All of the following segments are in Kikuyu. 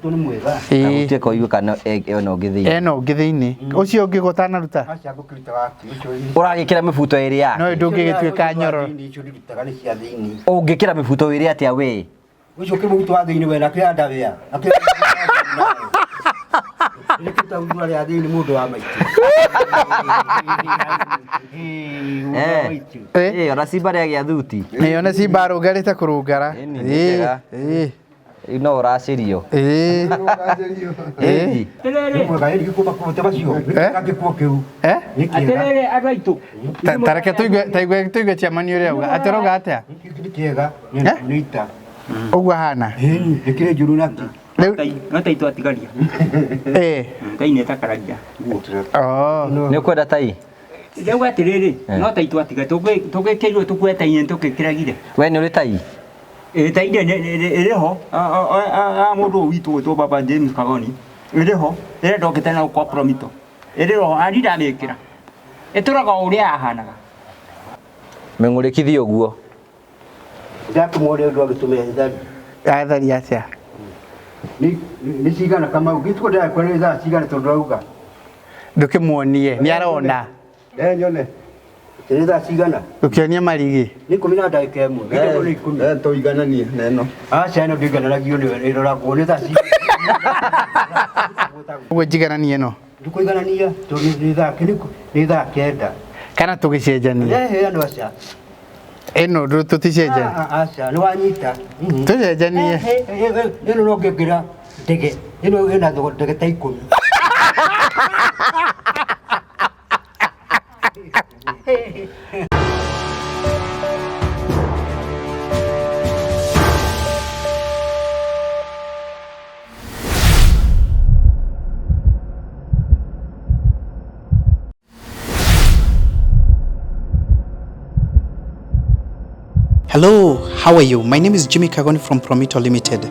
Tũ nĩ mwega. Ĩĩ. Gũtirĩ koigue kana ena ũngĩ thĩinĩ. Ena ũngĩ thĩinĩ. Ũcio ũngĩ gũtanaruta. Aca ngũkĩruta waku. Ũcio Ũragĩkĩra mĩbuto ĩrĩ No yake. ndũngĩgĩtuĩka nyororo. Ũcio ndĩrutaga nĩ cia thĩinĩ. Ũngĩkĩra mĩbuto ĩrĩ atĩa we? Ũcio kĩ mũbuto wa thĩinĩ we na kĩ underwear. Na kĩ Nĩkĩta ũthura rĩa thĩinĩ mũndũ wa maitũ. Mũndũ wa maitũ. Eh. Eh, ona simba rĩagĩa thuti. Ĩĩ ona simba arũngarĩte kũrũngara. Ĩni, nĩ Ĩĩ, njega. ĩĩ, Rĩu no ũracĩrio. ĩĩ. Ĩni. Nĩ mwega ĩni gĩkuo makuote macio. Eh? Gĩkuo kĩu. Eh? Nĩ kĩega. Atĩrĩrĩ andũ aitũ. Ta reke tũigue taigue tũigue chairman ũrĩa auga. Atĩ ũrauga atĩa? Nĩ kĩega. Eh? Nĩ ita. Ũguo ahana. Ĩni nĩ kĩrĩ njũru nakĩ. Rĩu No ta itũ atigaria. ĩĩ. Ngai nĩ takaragia. Oh. Nĩ ũkwenda tai? Rĩu atĩrĩrĩ, no ta itũ atigaria tũgĩkĩirwo tũkue tai nĩ tũgĩkĩragire. We nĩ ũrĩ tai? Ĩ tai ĩrĩ ho. A mũndũ ũyũ witũ gwĩtwo baba James Kagoni. Ĩrĩ ho. Ĩrĩa ndokĩte nayo kwa Promito. Ĩrĩ ho ani ndamĩkĩra. Ĩtũraga o ũrĩa yahanaga. Mĩng'ũrĩkithi ũguo. Ndakũmwona ũndũ agĩtũmĩa ithari. Athari atĩa? Nĩ cigana Kamau? Gĩtuko ndĩrakwĩra nĩ thaa cigana tondũ auga. Ndũkĩmuonie, nĩ arona. Eh nyone. Nĩ thaa cigana? Ndũkĩonie marigi. Nĩ 11:10. Gĩtego nĩ ikũmi. Eh, tũigananie na ĩno. Aca ĩno ndĩigananagio nĩyo ĩroragwo nĩ thaa cigana. Ũguo njigananie ĩno. Ndũkũiganania tondũ nĩ thaa nĩ thaa 9. Kana tũgĩcenjanie. Eh ĩno aca. Ĩno tũticenjanie. Aca nĩ wanyita. Tũcenjanie. Ĩno no ngĩngĩra ndege. Ĩno ĩna thogora ndege ta 10. Hello, how are you? My name is Jimmy Kagoni from Promito Limited.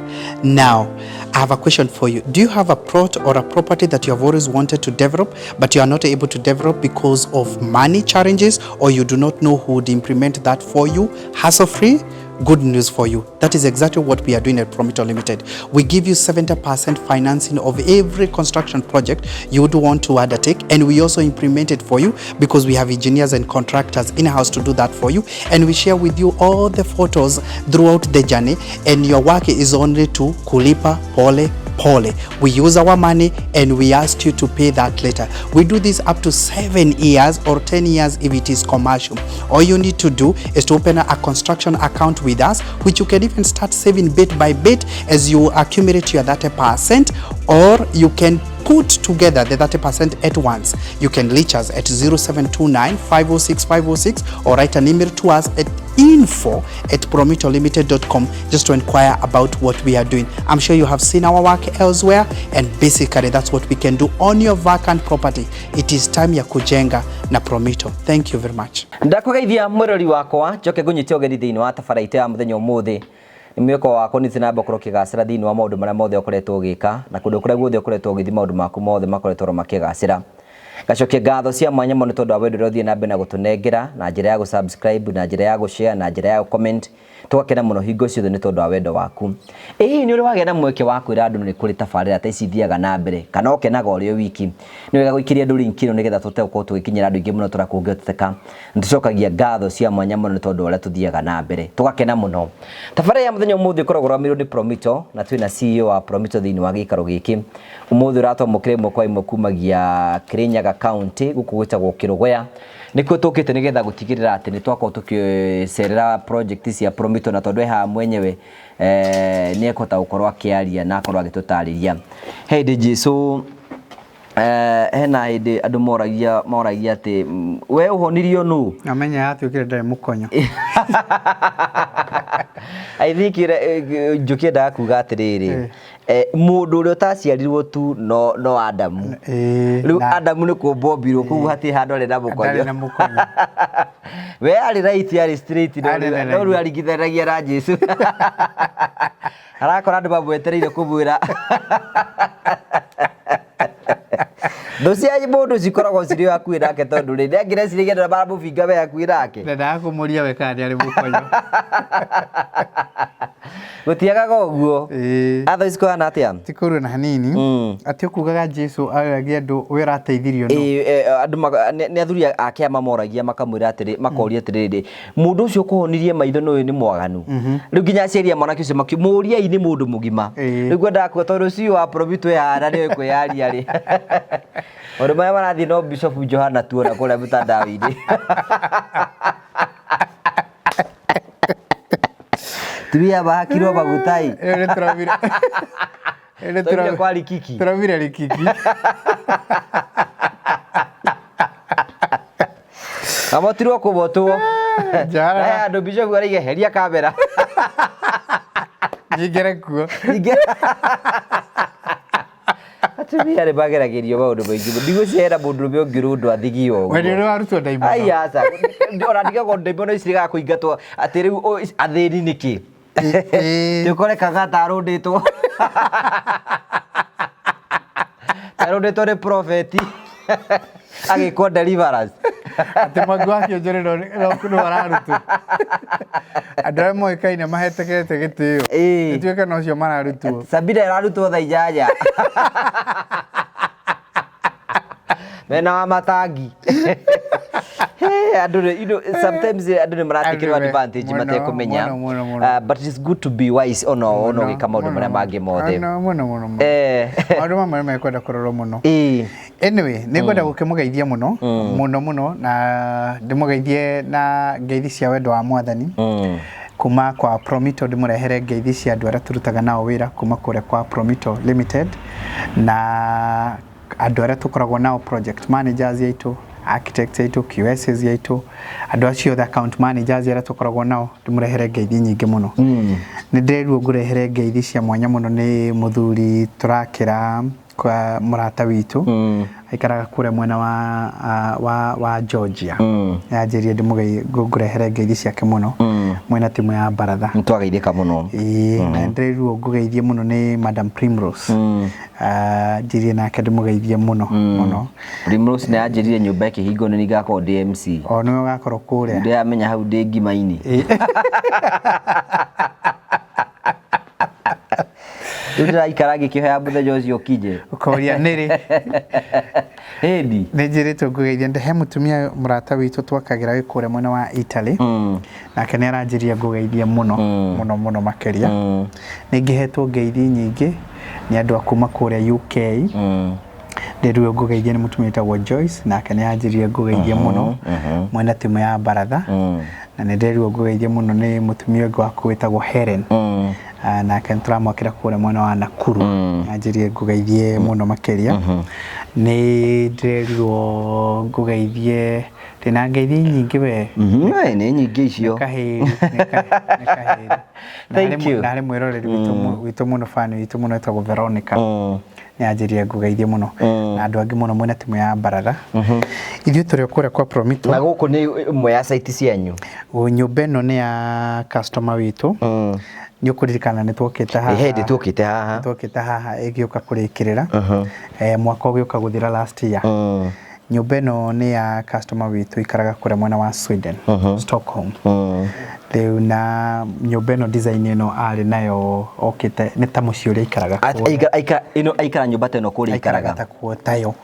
Now, I have a question for you. Do you have a plot or a property that you have always wanted to develop, but you are not able to develop because of money challenges, or you do not know who would implement that for you hassle-free? Good news for you. That is exactly what we are doing at Promito Limited. We give you 70% financing of every construction project you would want to undertake, and we also implement it for you because we have engineers and contractors in-house to do that for you, and we share with you all the photos throughout the journey, and your work is only to kulipa pole pole. We use our money and we ask you to pay that later. We do this up to 7 years or 10 years if it is commercial. All you need to do is to open a construction account with us, which you can even start saving bit by bit as you accumulate your 30%, or you can put together the 30% at once. You can reach us at 0729 506 506 or write an email to us at info@promitolimited.com just to inquire about what we are doing. I'm sure you have seen our work elsewhere, and basically that's what we can do on your vacant property. It is time ya kujenga na Promito. Thank you very much. Ndakũgeithia mwĩrori wakwa njoke ngũnyite ũgeni thĩinĩ wa tabara itũ ya mũthenya ũmũthĩ. Nĩ mwĩhoko wakwa nĩ namba ũkorwo ũkĩgacĩra thĩinĩ wa maũndũ marĩa mothe ũkoretwo ũgĩka na kũndũ kũrĩa guothe ũkoretwo ũgĩthiĩ maũndũ maku mothe makoretwo oro makĩgacĩra. Ngacokia ngatho cia mwanya mũno tondũ wa wendo ũrĩa ũthiĩ na mbere na gũtũnengera na njĩra ya gũ-subscribe, na njĩra ya gũ-share, na njĩra ya gũ-comment. Tũgakena mũno hingo ciothe nĩ tondũ wa wendo waku. Ĩ hihi nĩ ũrĩ wagĩa na mweke wa kwĩra andũ nĩ kũrĩ tabarĩra ta ici ithiaga na mbere kana ũkenaga ũrĩ o wiki? Nĩ wega gũikĩria andũ link ĩno nĩgetha tũhote gũkorwo tũgĩkinyĩra andũ aingĩ mũno tũrĩa kũngĩhotekeka. Nĩ tũcokagia ngatho cia mwanya mũno nĩ tondũ wa ũrĩa tũthiaga na mbere tũgakena mũno. Tabarĩra ya mũthenya ũmũthĩ ĩkoragwo ĩrũgamĩrĩirwo nĩ Promito na twĩna CEO wa Promito thĩinĩ wa gĩikaro gĩkĩ. Ũmũthĩ ũratwamũkĩra ĩmwe kwa ĩmwe kumagia Kirinyaga County gũkũ gwĩtagwo Kĩrũgoya. Nĩkuo tũkĩte nĩgetha gũtigĩrĩra atĩ nĩ twakorwo tũgĩcerera project cia Promito na tondũ e haha mwenyewe nĩ ekũhota gũkorwo akĩaria na akorwo agĩtũtarĩria. He hĩndĩ Jesũ hena hĩndĩ andũ moragia atĩ we ũhonirio nũ? Amenya yatuĩkire ndarĩ mũkonyo. I think Njũkĩ endaga kuga atĩrĩrĩ, mũndũ ũrĩa ũtaciarirwo tu no Adamu. Rĩu Adamu nĩ kũmbwo ombirwo koguo hatirĩ handũ arĩ na mũkonyo. Ndarĩ na mũkonyo. We arĩ right, arĩ straight, no Arĩ na rĩu right. aringithanagia na Jesũ. Arakora andũ mamwetereire kũmwĩra. Thũ cia mũndũ cikoragwo cirĩ hakuhĩ nake tondũ rĩ, nĩangĩreciragia andũ arĩa maramũbinga me hakuhĩ nake. Ndendaga kũmũria we kana nĩ arĩ mũkonyo. Gũtiagaga ũguo. Ĩĩ. Otherwise kũhana atĩa? Ti kũru na hanini. Atĩ ũkugaga Jesu aragia andũ we ũrateithirio nũ. Ĩĩ, andũ nĩ athuri a kĩama moragia makamwĩra atĩrĩ, makoria atĩrĩrĩ, mũndũ ũcio ũkũhonirie maitho nĩ ũyũ nĩ mwaganu. Rĩu nginya aciari a mwanake ũcio makĩmũriai nĩ mũndũ mũgima. Ĩĩ. Rĩu ngwendaga kuga tondũ CEO wa Promito e haha na nĩwe kwĩyaria rĩ. Maũndũ marĩa marathiĩ no Bishop Johana tuona kũrĩa mĩtandao-inĩ. Tumia mahakirwo maguta ĩ. Rĩu nĩ tũraumire. Rĩu nĩ Twaumire kwa Rikiki. Tũraumire Rikiki. Amotirwo kũbotwo. Johana. Na andũ Bishop araiga heria kamera. Nyingĩre kuo. Ningĩ atumia nĩ mageragĩrio maũndũ maingĩ mũno. Ndigũcera mũndũrũme ũngĩrũndwo athigio ũguo. We nĩ warutwo ndaimono. Ai aca. Ona ndigagwo ndaimono ici kũingatwo atĩ rĩu athĩni nĩkĩ? Ĩĩ. Tũkore kaga tarũndĩtwo. Tarũndĩtwo nĩ prophet. Agĩkwo deliverance. Atĩ mwangi wa kĩonjorero nĩ ararutwo. Andũ arĩa moĩkaine mahetekete gĩtĩo. Ĩĩ. Ĩtuĩke no cio mararutwo. Sabina ĩrarutwo thaa 8. Mena wa matangi. Hey, andũ nĩ- you know, sometimes andũ nĩ maratikĩrwo Andũ me- advantage mũno, matekũmenya. mũno, mũno, mũno. But it's good to be wise ona ona ũgĩka maũndũ marĩa mangĩ mothe. Mũno mũno mũno. mũno. Maũndũ mamwe nĩ mekwenda kũrorwo mũno. Ĩĩ. Anyway, nĩ ngwenda gũkĩmũgeithia mũno mũno mũno na ndĩmũgeithie na ngeithi cia wendo wa mwathani kuma kwa Promito ndĩmũrehere ngeithi cia andũ arĩa tũrutaga nao wĩra kuma kũrĩa kwa Promito Limited na andũ arĩa tũkoragwo nao project managers aitũ, architects aitũ, QSs aitũ, andũ acio othe account managers arĩa tũkoragwo nao ndĩmũrehere ngeithi nyingĩ mũno. Nĩ ndĩrerirwo ngũrehere ngeithi cia mwanya mũno nĩ mũthuri tũrakĩra kwa mũrata witũ aikaraga kũrĩa mwena wa Georgia. Yanjĩrire ngũrehere ngeithi ciake mũno mwena timu ya baratha. Nĩ twageithĩka mũno. Ĩĩ, na ndĩrerirwo ngũgeithie mũno nĩ Madam Primrose. Njĩrire nake ndĩmũgeithie mũno mũno. Primrose nĩ anjĩrire nyũmba ĩkĩhingwo nĩ ngakorwo ndĩ MC. O nĩwe ũgakorwo kũrĩa. Ndĩramenya hau ndĩ ngima-inĩ. Rĩu ndĩraikara ngĩkĩhoya mũthenya ũcio ũkinye. Ũkoria nĩrĩ. Hĩndi. Nĩ njĩrĩtwo ngũgeithie he mũtumia mũrata witũ twakagĩra wĩ kũrĩa mwena wa Italy. Nake nĩ aranjĩria ngũgeithie mũno mũno mũno makĩria. Nĩ ngĩhetwo ngeithi nyingĩ nĩ andũ a kuma kũrĩa UK. Ndĩrĩirwo ngũgeithie nĩ mũtumia wĩtagwo Joyce nake nĩ anjĩrire ngũgeithie mũno mwena timu ya baratha. Na nĩ ndĩrerirwo ngũgeithie mũno nĩ mũtumia ũngĩ waku wĩtagwo Helen. Nake nĩ tũramwakĩra kũrĩa mwena wa Nakuru. Anjĩrire ngũgeithie mũno makĩria. Nĩ ndĩrerirwo ngũgeithie ndĩna ngeithi nyingĩ we. Nĩ nyingĩ icio. Kahĩri, nĩ kahĩri. Thank you. Na harĩ mwĩroreri witũ mũno fan witũ mũno wĩtagwo Veronica. Nĩ anjĩrire ngũgeithie mũno. Na andũ angĩ mũno mwena timu ya baratha. Ithuĩ tũrĩ o kũrĩa kwa Promito. Na gũkũ nĩ ĩmwe ya site cianyu. Nyũmba ĩno nĩ ya customer witũ. Nĩ ũkũririkana nĩ twokĩte haha. Hĩndĩ tuokĩte haha. Twokĩte haha ĩgĩũka kũrĩkĩrĩra. Mwaka ũgĩũka gũthira last year. Nyũmba ĩno nĩ ya customer witũ ikaraga kũrĩa mwena wa Sweden, Stockholm. Rĩu na nyũmba ĩno design ĩno arĩ nayo okĩte nĩ ta mũciĩ ũrĩa aikaraga kũrĩa. Ĩno aikara nyũmba ta ĩno kũrĩa Aikaraga aikaraga. ta kuo tayo.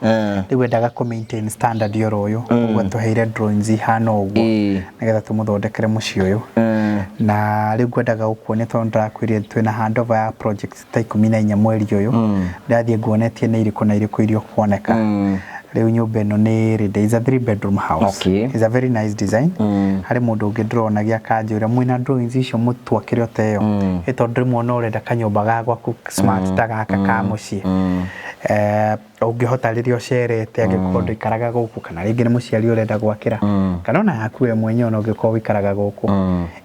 Rĩu endaga kũ maintain standard oro ũyũ. Ũguo tũheire drawings ihana ũguo nĩgetha tũmũthondekere mũciĩ ũyũ. Na rĩu ngwendaga gũkuonia tondũ ndĩrakwĩrire twĩna handover ya project ta 14 mweri ũyũ. Ndathiĩ nguonetie nĩ irĩkũ na irĩkũ iria ũkuoneka. Rĩu nyũmba ĩno nĩ ready. It's a 3 bedroom house. It's a very nice design. Harĩ mũndũ ũngĩ ndĩrona gĩakanjĩra mwĩna drawings icio mũtwakĩre o ta ĩyo. Ĩ tondũ rĩmwe ona ũrenda kanyũmba ga gwaku smart ta gaka ka mũciĩ. Ũngĩhota rĩrĩa ũcerete angĩkorwo ndũikaraga gũkũ kana rĩngĩ nĩ mũciari ũrenda gwakĩra kana ona yaku we mwenyewe ona ũngĩkorwo ũikaraga gũkũ.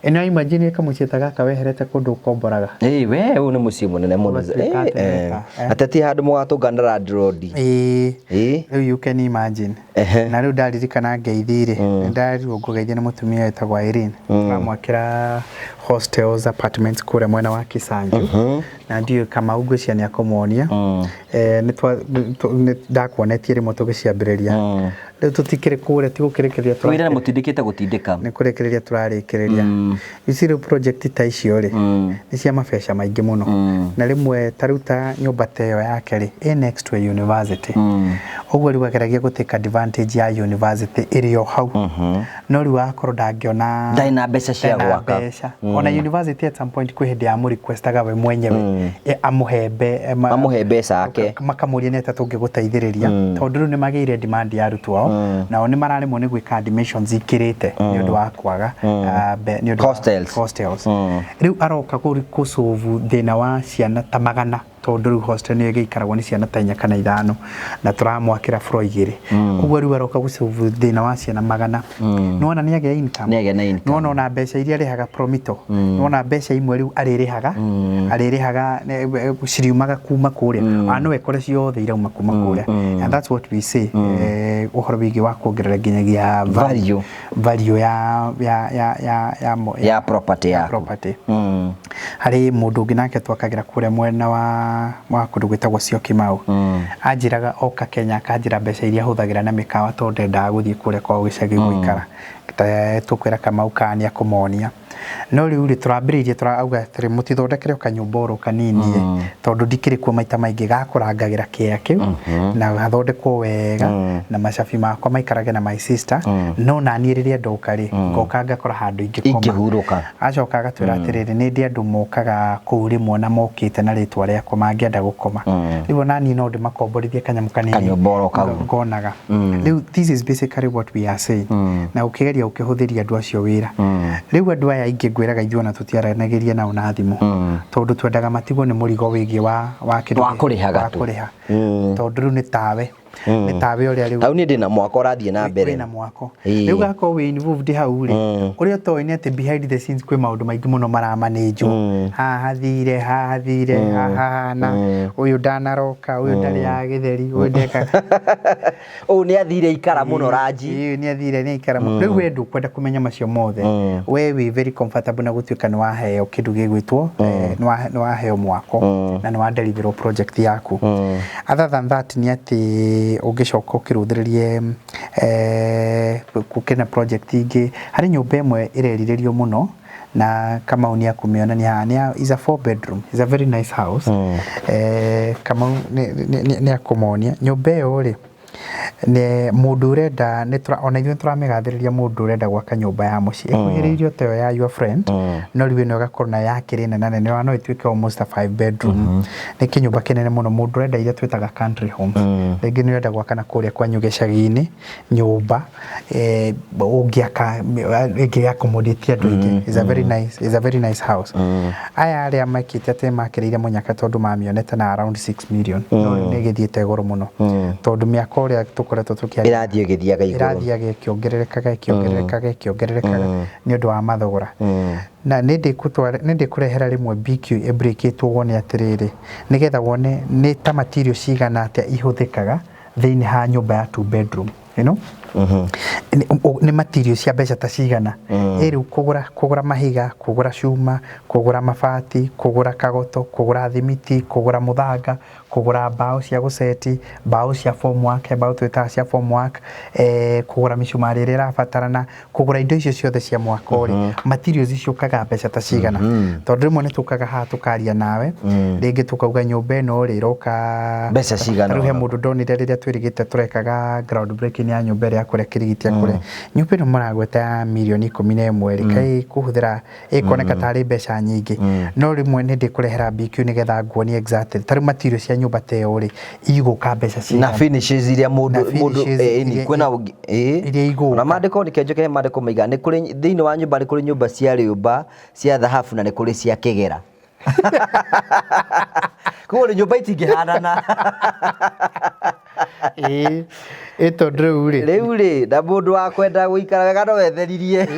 Ĩno imagine kamũciĩ ta gaka weherete kũndũ ũkomboraga. Ĩĩ we ũyũ nĩ mũciĩ mũnene mũno. Ũgatuĩka atĩ nĩka, Atĩ ti handũ mũgatũngana landlord. Ĩĩ. Rĩu you can imagine. Na rĩu ndaririkana ngeithi rĩ, nĩ ndarirwo ngũgeithia nĩ mũtumia wĩtagwo Irene. Tũramwakĩra hostels apartments kũrĩa mwena wa Kisanju. Na ndiũĩ Kamau ngwĩciria nĩ akũmonia. Nĩ ndakuonetie rĩmwe tũgĩciambĩrĩria. Rĩu tũtikĩrĩ kũrĩa, ti gũkĩrĩkĩrĩria. Wĩra nĩ mũtindĩkĩte gũtindĩka. Nĩ kũrĩkĩrĩria tũrarĩkĩrĩria. Ici rĩu project ta icio rĩ, nĩ cia mabeca maingĩ mũno, na rĩmwe ta rĩu ta nyũmba ta ĩyo yake rĩ, ĩ next to a university. Ũguo rĩu ageragia gũ take advantage ya university ĩrĩ o hau, no rĩu akorwo ndangĩona. Ndarĩ na mbeca cia Ndarĩ na gwaka. mbeca. Ona university at some point kwĩ hĩndĩ ya requestaga we mwenyewe amũhe Amũhe mbeca ake. Makamũria nĩ atĩa tũngĩgũteithĩrĩria, tondũ rĩu nĩ magĩire demand ya arutwo ao, nao nĩ mararemwo nĩ gwĩka admissions ikĩrĩte nĩ ũndũ wa kwaga nĩ ũndũ wa Hostels. Hostels. Rĩu aroka kũsolve thĩna wa ciana ta 100, tondũ rĩu hostel nĩ ĩgĩikaragwo nĩ ciana ta inya kana ithano, na tũramwakĩra floor igĩrĩ. Ũguo rĩu aroka gũsolve thĩna wa ciana 100. Nĩwona nĩ agĩa income. Nĩ agĩa na income. Nĩwona ona mbeca iria arĩhaga Promito, nĩwona mbeca imwe rĩu arĩrĩhaga ciriumaga kuma kũrĩa, ona no ekore ciothe irauma kuma kũrĩa. And that's what we say, ũhoro wĩgiĩ wa kuongerera nginyagia Value. Value ya ya ya ya ya Ya property ya yaku. Property. Harĩ mũndũ ũngĩ nake twakagĩra kũrĩa mwena wa kũndũ gwĩtagwo Syokimau. Anjĩraga oka Kenya akanjĩra mbeca iria ahũthagĩra na mĩkawa, tondũ ndendaga gũthiĩ kũrĩa kwao gĩcagi gũikara. Tũkwĩra Kamau kana nĩ akũmonia, no rĩu rĩ, tũrambĩrĩirie tũrauga atĩrĩ, mũtithondekere o kanyũmba oro kanini ĩ, tondũ ndikĩrĩ kuo maita maingĩ, gakũrangagĩra kĩea kĩu na gathondekwo wega na macabi makwa maikarage na my sister, no naniĩ rĩrĩa ndoka rĩ, ngoka ngakora handũ ingĩkoma. Ingĩhurũka. Acoka agatwĩra atĩrĩrĩ, nĩ ndĩ andũ mokaga kũu rĩmwe na mokĩte na rĩtwa rĩakwa mangĩenda gũkoma. Rĩu ona niĩ no ndĩmakomborithie kanyamũ kanini. Kanyũmba oro kau. Ngonaga. Rĩu this is basically what we are saying, na ũkĩgeria ũkĩhũthĩria andũ acio wĩra. Rĩu andũ aya aingĩ ngwĩraga ithuĩ ona tũtiaranagĩria nao na thimũ, tondũ twendaga matigwo nĩ mũrigo wĩgiĩ wa kĩndũ Wa kũrĩhaga wa tu. Kũrĩha, tondũ rĩu nĩ tawe ũrĩa rĩu Hau niĩ ndĩna mwaka ũrathiĩ na mbere. Wĩna mwako. Ĩĩ. Rĩu gakorwo wĩ involved hau rĩ, ũrĩa ũtoĩ nĩ atĩ behind the scenes kwĩ maũndũ maingĩ mũno maramanĩnjwo. Haha hathire, haha hathire, haha hahana ũyũ ndanaroka, ũyũ ndarĩaga gĩtheri, ũyũ ndeka. Ũũ nĩ athire ikara mũno ranji. Ĩĩ, nĩ athire nĩ aikara mũno. Rĩu we ndũkwenda kũmenya macio mothe. We wĩ very comfortable na gũtuĩka nĩ waheo kĩndũ gĩgwĩtwo nĩ waheo mwako na nĩ wadeliverwo project yaku. Other than that, nĩ atĩ ũngĩcoka ũkĩrũthĩrĩrie gũkĩrĩ na project ingĩ. Harĩ nyũmba ĩmwe ĩrerirĩrio mũno na Kamau nĩ akũmĩonania haha. Is a four bedroom, is a very nice house. Kamau nĩ akũmonia nyũmba ĩyo rĩ, nĩ mũndũ ũrenda ona ithuĩ tũramĩgathĩrĩria, mũndũ ũrenda gwaka nyũmba ya mũciĩ ĩkuhĩrĩirie ta ĩyo ya your friend, no rĩu ĩno ĩgakorwo na yakĩrĩ nene nene, ona no ĩtuĩke almost a five bedroom. Nĩ kĩnyũmba kĩnene mũno. Mũndũ ũrenda iria twĩtaga country homes, rĩngĩ nĩ ũrenda gwaka na kũrĩa kwanyu gĩcagi-inĩ nyũmba ũngĩaka ĩngĩ accommodate andũ aingĩ, is a very nice house. Aya arĩa mekĩte atĩ makĩrĩire mũnyaka, tondũ mamĩonete na around 6 million, no rĩu nĩ ĩgĩthiĩte goro mũno, tondũ mĩaka ũrĩa tũkoretwo tũkĩaria Ĩrathiĩ ĩgĩthiaga igũrũ. Ĩrathiaga ĩkĩongererekaga, ĩkĩongererekaga, ĩkĩongererekaga nĩ ũndũ wa mathogora. Na nĩ ndĩkũrehera rĩmwe BQ ĩbreakĩtwo wone atĩrĩrĩ, nĩgetha wone nĩ ta material cigana atĩa ihũthĩkaga thĩinĩ ha nyũmba ya two bedroom. Nĩ material cia mbeca ta cigana ĩ rĩu kũgũra mahiga, kũgũra cuma, kũgũra mabati, kũgũra kagoto, kũgũra thimiti, kũgũra mũthanga, kũgũra mbaũ cia gũceti, mbaũ cia formwork, mbaũ twĩtaga cia formwork, kũgũra mĩcumarĩ ĩrĩa ĩrabatarana, kũgũra indo icio ciothe cia mwako rĩ, materials ciũkaga mbeca ta cigana. Tondũ rĩmwe nĩ tũkaga haha tũkaria nawe, rĩngĩ tũkauga nyũmba ĩno rĩ, ĩroka Mbeca cigana Rĩu he ũna. mũndũ ndonire rĩrĩa twĩrĩgĩte tũrekaga ground breaking ya nyũmba ĩrĩa ya kũrĩa Kĩrigiti, kũrĩa nyũmba ĩno mũragweta ya mirioni 11 rĩ, kaĩ kũhũthĩra ĩkoneka tarĩ mbeca nyingĩ. No rĩmwe nĩ ndĩkũrehera BQ nĩgetha nguonie exactly ta rĩu material cia nyũmba ta ĩyo rĩ, igũka mbeca Na cigana. finishes iria Na mũndũ mũndũ finishes ni kwĩna iria igũka. Ona maandĩko nĩ kĩnjoke he maandĩko maiga nĩ kũrĩ thĩinĩ wa nyũmba, nĩ kũrĩ nyũmba cia rĩũmba, cia thahabu, na nĩ kũrĩ cia kĩgera. Koguo nĩ nyũmba itingĩhanana. Ĩĩ, tondũ rĩu rĩ, Rĩu rĩ, na mũndũ wa kwenda gũikara wega no etheririe.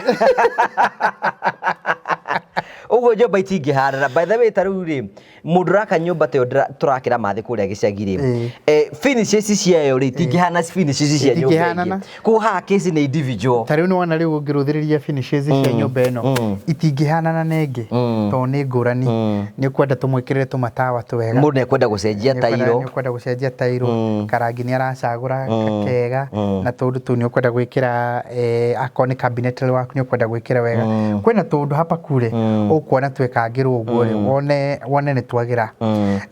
Ũguo nyũmba itingĩhanana. By the way, ta rĩu rĩ, mũndũ ũraka nyũmba ta ĩyo tũrakĩra mathĩ kũrĩa gĩcagi rĩ, finishes ciayo rĩ itingĩhana finishes cia nyũmba ĩngĩ. Itingĩhanana. Koguo haha case nĩ individual. Ta rĩu nĩwona rĩu ũngĩrũthĩrĩria finishes cia nyũmba ĩno itingĩhanana na ĩngĩ tondũ nĩ ngũrani. Nĩ ũkwenda tũmwĩkĩrĩre tũmatawa twega. Mũndũ nĩekwenda gũcenjia tairo. Nĩ ũkwenda gũcenjia tairo, karangi nĩ aracagũra kega, na tũndũ tũu nĩ ũkwenda gwĩkĩra, akorwo nĩ cabinetry waku nĩ ũkwenda gwĩkĩra wega. Kwĩna tũndũ hapa kure ũkuona twekangĩrwo ũguo rĩ, wone nĩ twagĩra.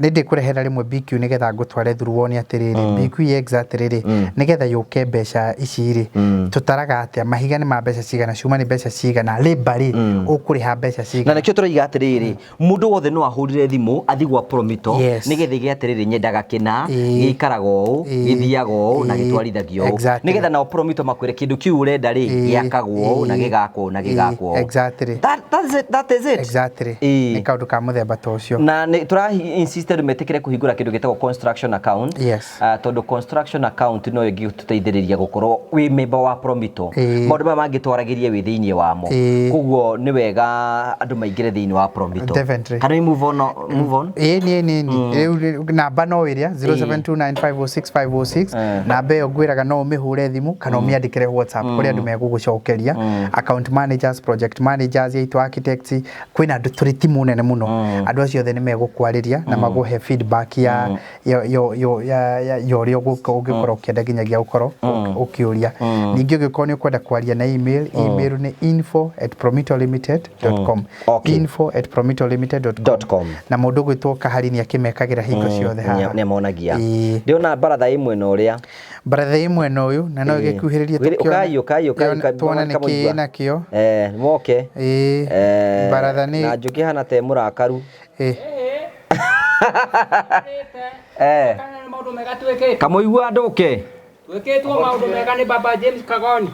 Nĩ ndĩkũrehera rĩmwe BQ nĩgetha ngũtware through wone atĩrĩrĩ, BQ exactly rĩ, nĩgetha yũke mbeca ici rĩ, tũtaraga atĩa, mahiga nĩ ma mbeca cigana, cuma nĩ mbeca cigana, labor rĩ, ũkũrĩha mbeca Na cigana. nĩkĩo tũroiga atĩrĩrĩ, mũndũ wothe no ahũrĩre thimũ athiĩ gwa Promito nĩgetha ĩge atĩrĩrĩ, nyendaga kĩna, gĩikaraga ũũ, gĩthiaga ũũ na gĩtwarithagio ũũ, nĩgetha nao Promito makwĩre kĩndũ kĩu ũrenda rĩ, gĩakagwo ũũ na gĩgakwo ũũ na gĩgakwo ũũ. That is it, that is it. Exactly. Nĩ kaũndũ ka mũthemba ta ũcio. Na nĩ tũra insist andũ metĩkĩre kũhingũra kĩndũ gĩtagwo construction account. Tondũ construction account no ĩngĩtũteithĩrĩria gũkorwo wĩ member wa Promito. Maũndũ maya mangĩ twaragĩrie wĩ thĩinĩ wamo. Koguo nĩ wega andũ maingĩre thĩinĩ wa Promito. Definitely. Can we move on? Move on? Ĩĩ nĩ nĩ rĩu namba no ĩrĩa 0729506506, namba ĩyo ngwĩraga no ũmĩhũre thimũ kana ũmĩandĩkĩre WhatsApp kũrĩa andũ megũgũcokeria, account managers, project managers aitũ, architects, kwĩna andũ tũrĩ timu nene mũno, andũ acio othe nĩ megũkwarĩria na magũhe feedback ya ya ya ya ya ya ũrĩa ũngĩkorwo ũkĩenda nginyagia gũkorwo ũkĩũria. Ningĩ ũngĩkorwo nĩ ũkwenda kwaria na email, email nĩ info@promitolimited.com. info@promitolimited.com. Na mũndũ ũgwĩtwo Kahari nĩ akĩmekagĩra hingo ciothe haha. Nĩ amonagia. Ndĩrona baratha ĩ mwena ũrĩa. Baratha ĩ mwena ũyũ na no ĩgĩkuhĩrĩrie. Ũkai ũkai ũkai. Tuone nĩ kĩĩ nakĩo. Moke. Baratha nĩ na njũkĩ hana te mũrakaru. Maũndũ mega twĩkĩte. Kamũigua ndũke. Twĩkĩtwo maũndũ mega nĩ baba James Kagoni.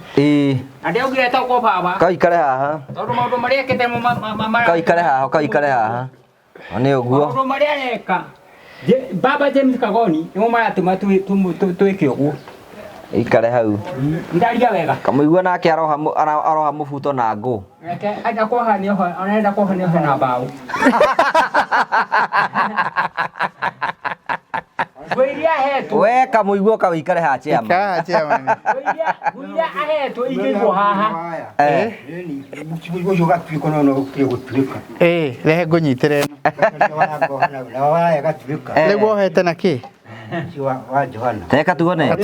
Na ndĩaugire etagwo baba. Kaikare haha. Tondũ maũndũ marĩa ekĩte Kaikare haha, kaikare haha. Nĩ ũguo. Maũndũ marĩa areka baba James Kagoni nĩmo maratũma twĩke ũguo. Ikare hau. Ndaria wega. Kamũigua nake aroha mũbuto na ngũ. Reke enda kuoha nĩoha, arenda kuoha nĩohe na mbaũ. Nguo iria ahetwo. We Kamũigua ũka ũikare haha chairman. Ikara haha chairman. Nguo iria ahetwo ingĩigwo haha. Ũcio ũgatuĩka no no ũkĩrĩ gũtuĩka. Rehe ngũnyitĩre ĩno. Na waya gatuĩka. Rĩu wohete na kĩ? Ũcio wa Johana. Teka tuone.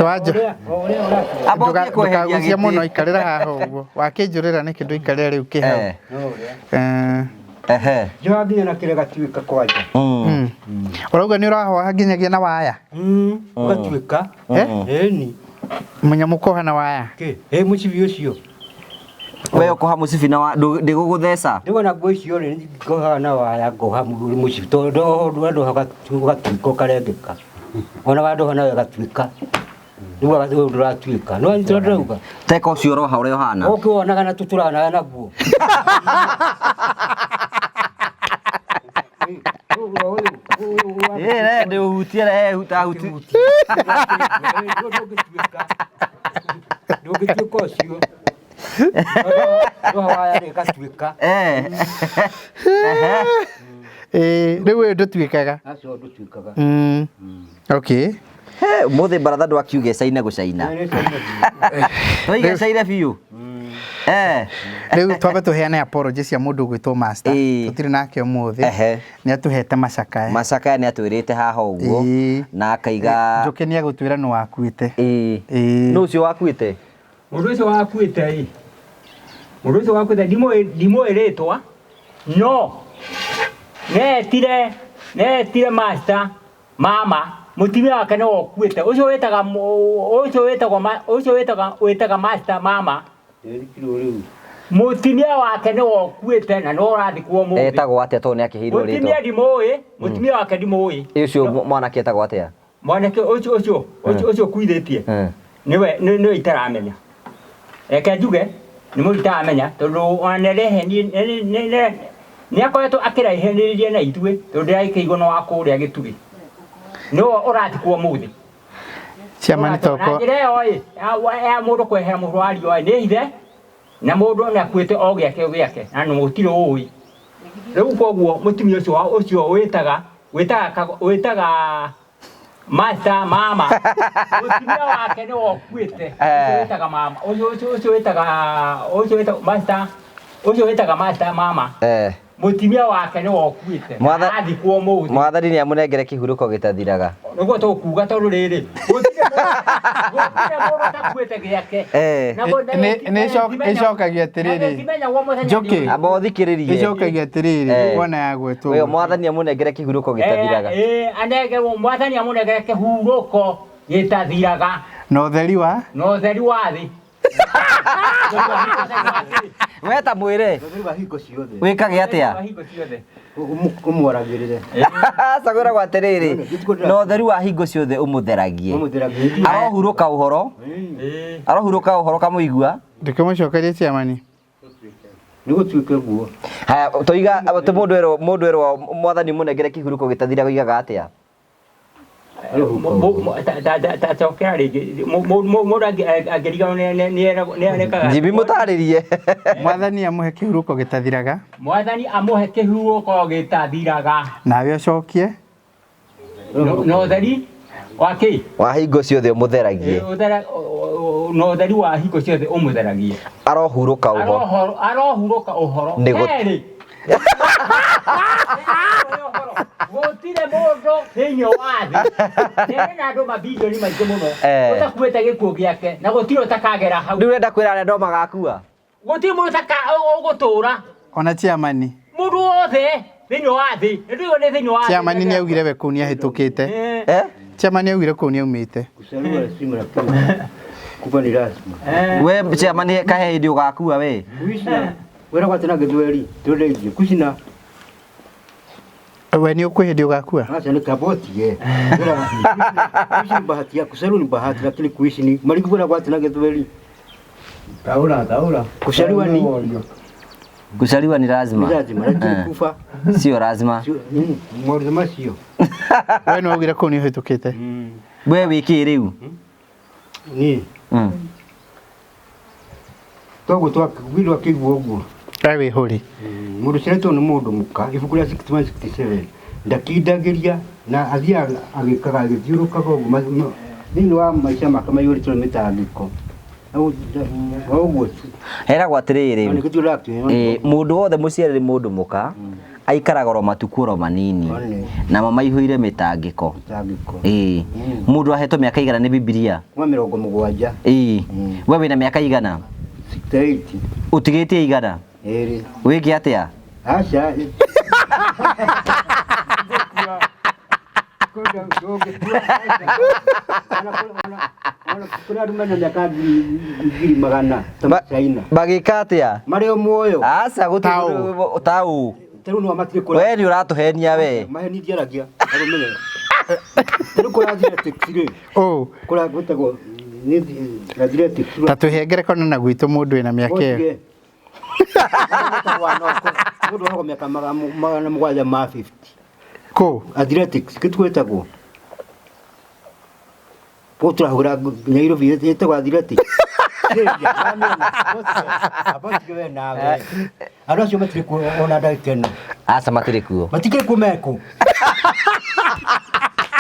Ndũkagucie mũno, ikarĩra haha ũguo. Wakĩnjũrĩra nĩkĩ ndũikarĩra rĩu kĩ hau? Njoha nginya na kĩrĩa gatuĩka kwanja. Ũrauga nĩ ũrahoha nginyagia na waya? Ũgatuĩka. Ĩni. Mũnyamũ koha na waya? Kĩ? Ĩ mũcibi ũcio. We ũkoha mũcibi na ndĩgũgũtheca? Rĩu ona nguo icio rĩ, ngohaga na waya, ngoha mũcibi tondũ wandoha ũgatuĩka ũkarengeka. Ona wandoha nawe ũgatuĩka. Rĩu ũndũ ũratuĩka. No nĩ ndĩrauga. Teka ũcio ũroha ũrĩa ũhana. Ũkĩwonaga na tũtũranaga naguo. Ĩ, ndĩũhutie, rehe huta huti. Ndũngĩtuĩka ũcio. Ndoha waya rĩ ĩgatuĩka. Rĩu ũyũ ndũtuĩkaga. Acio ndũtuĩkaga. Okay. Mũthĩ baratha ndwakiuga ĩcaine gũcaina. Tũiga ĩcaine biũ. Rĩu twambe tũheane apology cia mũndũ ũgwĩtwo Master. Tũtirĩ nake ũmũthĩ. Nĩ atũhete macakaya. Macakaya nĩ atwĩrĩte haha ũguo. Na akaiga Njũkĩ nĩ agũtwĩra nĩ wakuĩte. Nũ ũcio wakuĩte? Mũndũ ũcio wakuĩte ĩ. Mũndũ ũcio wakuĩte ndimũĩ rĩtwa no netire Master mama mũtumia wake nĩwe ũkuĩte. Ũcio wĩtaga ũcio wĩtagwo ũcio wĩtaga wĩtaga Master mama. Mũtumia wake nĩwe ũkuĩte na nĩwe ũrathikwo ũmũthĩ. Etagwo atĩa tondũ nĩ akĩheirwo rĩtwa? Mũtumia ndimũĩ, mũtumia wake ndimũĩ. Ũcio mwanake etagwo atĩa? Mwanake ũcio ũcio ũcio ũcio ũkuithĩtie. Nĩwe nĩwe itaramenya. Reke njuge nĩ mũndũ itaramenya tondũ ona nĩ nĩ akoretwo akĩraihanĩrĩria na ithuĩ tondũ ndĩrakĩigua nĩ wa kũrĩa Gĩtugĩ. Nĩwe ũrathikwo ũmũthĩ. Chairman toko. Na njĩra ĩyo ĩ, ya mũndũ kwehera mũhũrwo wa riũa nĩ hithe na mũndũ nĩ akuĩte o gĩake o gĩake na gũtirĩ ũĩ. Rĩu koguo mũtumia ũcio ũcio wĩtaga wĩtaga wĩtaga master mama, mũtumia wake nĩ wokuĩte. Ũcio wĩtaga mama, ũcio ũcio ũcio wĩtaga ũcio wĩtaga master, ũcio wĩtaga master mama, mũtumia wake nĩ wokuĩte. Athikwo ũmũthĩ. Mwathani nĩ amũnengere kĩhurũko gĩtathiraga. Nĩguo tũkuga tondũ rĩrĩ, gũtirĩ mũndũ ũtakuĩte gĩake. Nĩ ĩcokagia atĩrĩrĩ, Njũkĩ. Amba ũthikĩrĩrie. Ĩcokagia atĩrĩrĩ, wona yagwetwo. Ũyũ mwathani amũnengere kĩhurũko gĩtathiraga. Anengerwo, mwathani amũnengere kĩhurũko gĩtathiraga. Na ũtheri wa na ũtheri wa thĩ. We ta mwĩre Ũtheri wa hingo ciothe. Wĩkage atĩa? Hingo ciothe. Ũmwaragĩrĩre. Cagũragwo atĩrĩrĩ, na ũtheru wa hingo ciothe ũmũtheragie. Ũmũtheragie. Arohurũka ũhoro, arohurũka ũhoro kamũigua. Ndĩkĩmũcokerie ciamani. Nĩ gũtuĩke guo. Haya, toiga atĩ mũndũ erwo mwathani mũnengere kĩhurũko gĩtathiraga, oigaga atĩa? Tacokera rĩngĩ, mũndũ angĩriganwo nĩ Jimmy, mũtarĩrie. Mwathani amũhe kĩhurũko gĩtathiraga. Mwathani amũhe kĩhurũko gĩtathiraga. Nawe ũcokie. Na ũtheri wa kĩ? Wa hingo ciothe ũmũtheragie. Na ũtheri wa hingo ciothe ũmũtheragie. Arohurũka ũhoro. Arohurũka ũhoro. Kerĩ, gũtirĩ mũndũ thĩinĩ wa thĩ nĩ na andũ mabilioni maingĩ mũno ũtakuĩte gĩkuũ gĩake, na gũtirĩ ũtakagera hau. Rĩu ũrenda kwĩra arĩa andũ magakua? Gũtirĩ mũndũ ũgũtũra. Ona chairman. Mũndũ wothe thĩinĩ wa thĩ nĩ nĩ thĩinĩ wa thĩ. Chairman nĩ augire we kũu nĩ ahĩtũkĩte. Eh? Chairman nĩ augire kũu nĩ aumĩte. Kuzaliwa lazima, lakini kufa ni lazima. We chairman, kahe hĩndĩ ũgakua we? Kuishi wera kwa tena gĩthweri tũrĩithie kucina. We nĩ ũkwĩ hĩndĩ ũgakua? Acha ni kaboti ye. Kuishi ni bahati ya kuzaliwa ni bahati, lakini kuishi ni marigũ wera kwa tena gĩthweri. Taura, taura. Kuzaliwa ni Kuzaliwa ni ni lazima. lazima, lakini kufa sio lazima. Sio maũndũ macio. We nĩ augire kũu nĩ ũhĩtũkĩte. We wĩkĩ rĩu? Ni toguo twakĩigua akĩigua ũguo. We wĩ hũri. Mũndũ ũciarĩtwo nĩ mũndũ mũka, ibuku rĩa 61 67, ndakindagĩria na athiaga agĩkaga agĩthiũrũkaga ũguo thĩinĩ wa maica make maiyũrĩtwo nĩ mĩtangĩko. Ũguo. Heragwo atĩrĩrĩ, nĩkĩo tũrakĩona. Mũndũ wothe mũciarĩre mũndũ mũka aikaraga oro matukũ oro manini One. namo maihũire mĩtangĩko. Mĩtangĩko. Ĩĩ, mũndũ ahetwo mĩaka igana nĩ Bibilia? Kuma 70. Ĩĩ, we wĩna mĩaka igana? 68. Ũtigĩtie igana? Ĩrĩ. Wĩke atĩa? Aca. Kũrĩ andũ mena mĩaka 100,000 ta China. Magĩka atĩa? Marĩ o muoyo. Aca, gũtirĩ taũ. Tarĩu no matirĩ kũra. We nĩ ũratũhenia we. Maheni ndiaragia. Arũmĩrĩra. Tarĩu kũrĩ athletics rĩ. Ũ. Kũrĩa gwĩtagwo nĩ athletics. Ta tũhe ngerekano na gwitũ mũndũ wĩna mĩaka ĩyo. Mũndũ wahagwo mĩaka 750. Kũ? Athletics kĩtu gwĩtagwo. Kũu tũrahũra Nairobi ĩtagwo athletics. Abotige we nawe. Andũ acio matirĩ kuo ona ndagĩka ĩno. Aca, matirĩ kuo. Matikĩrĩ kuo, meku.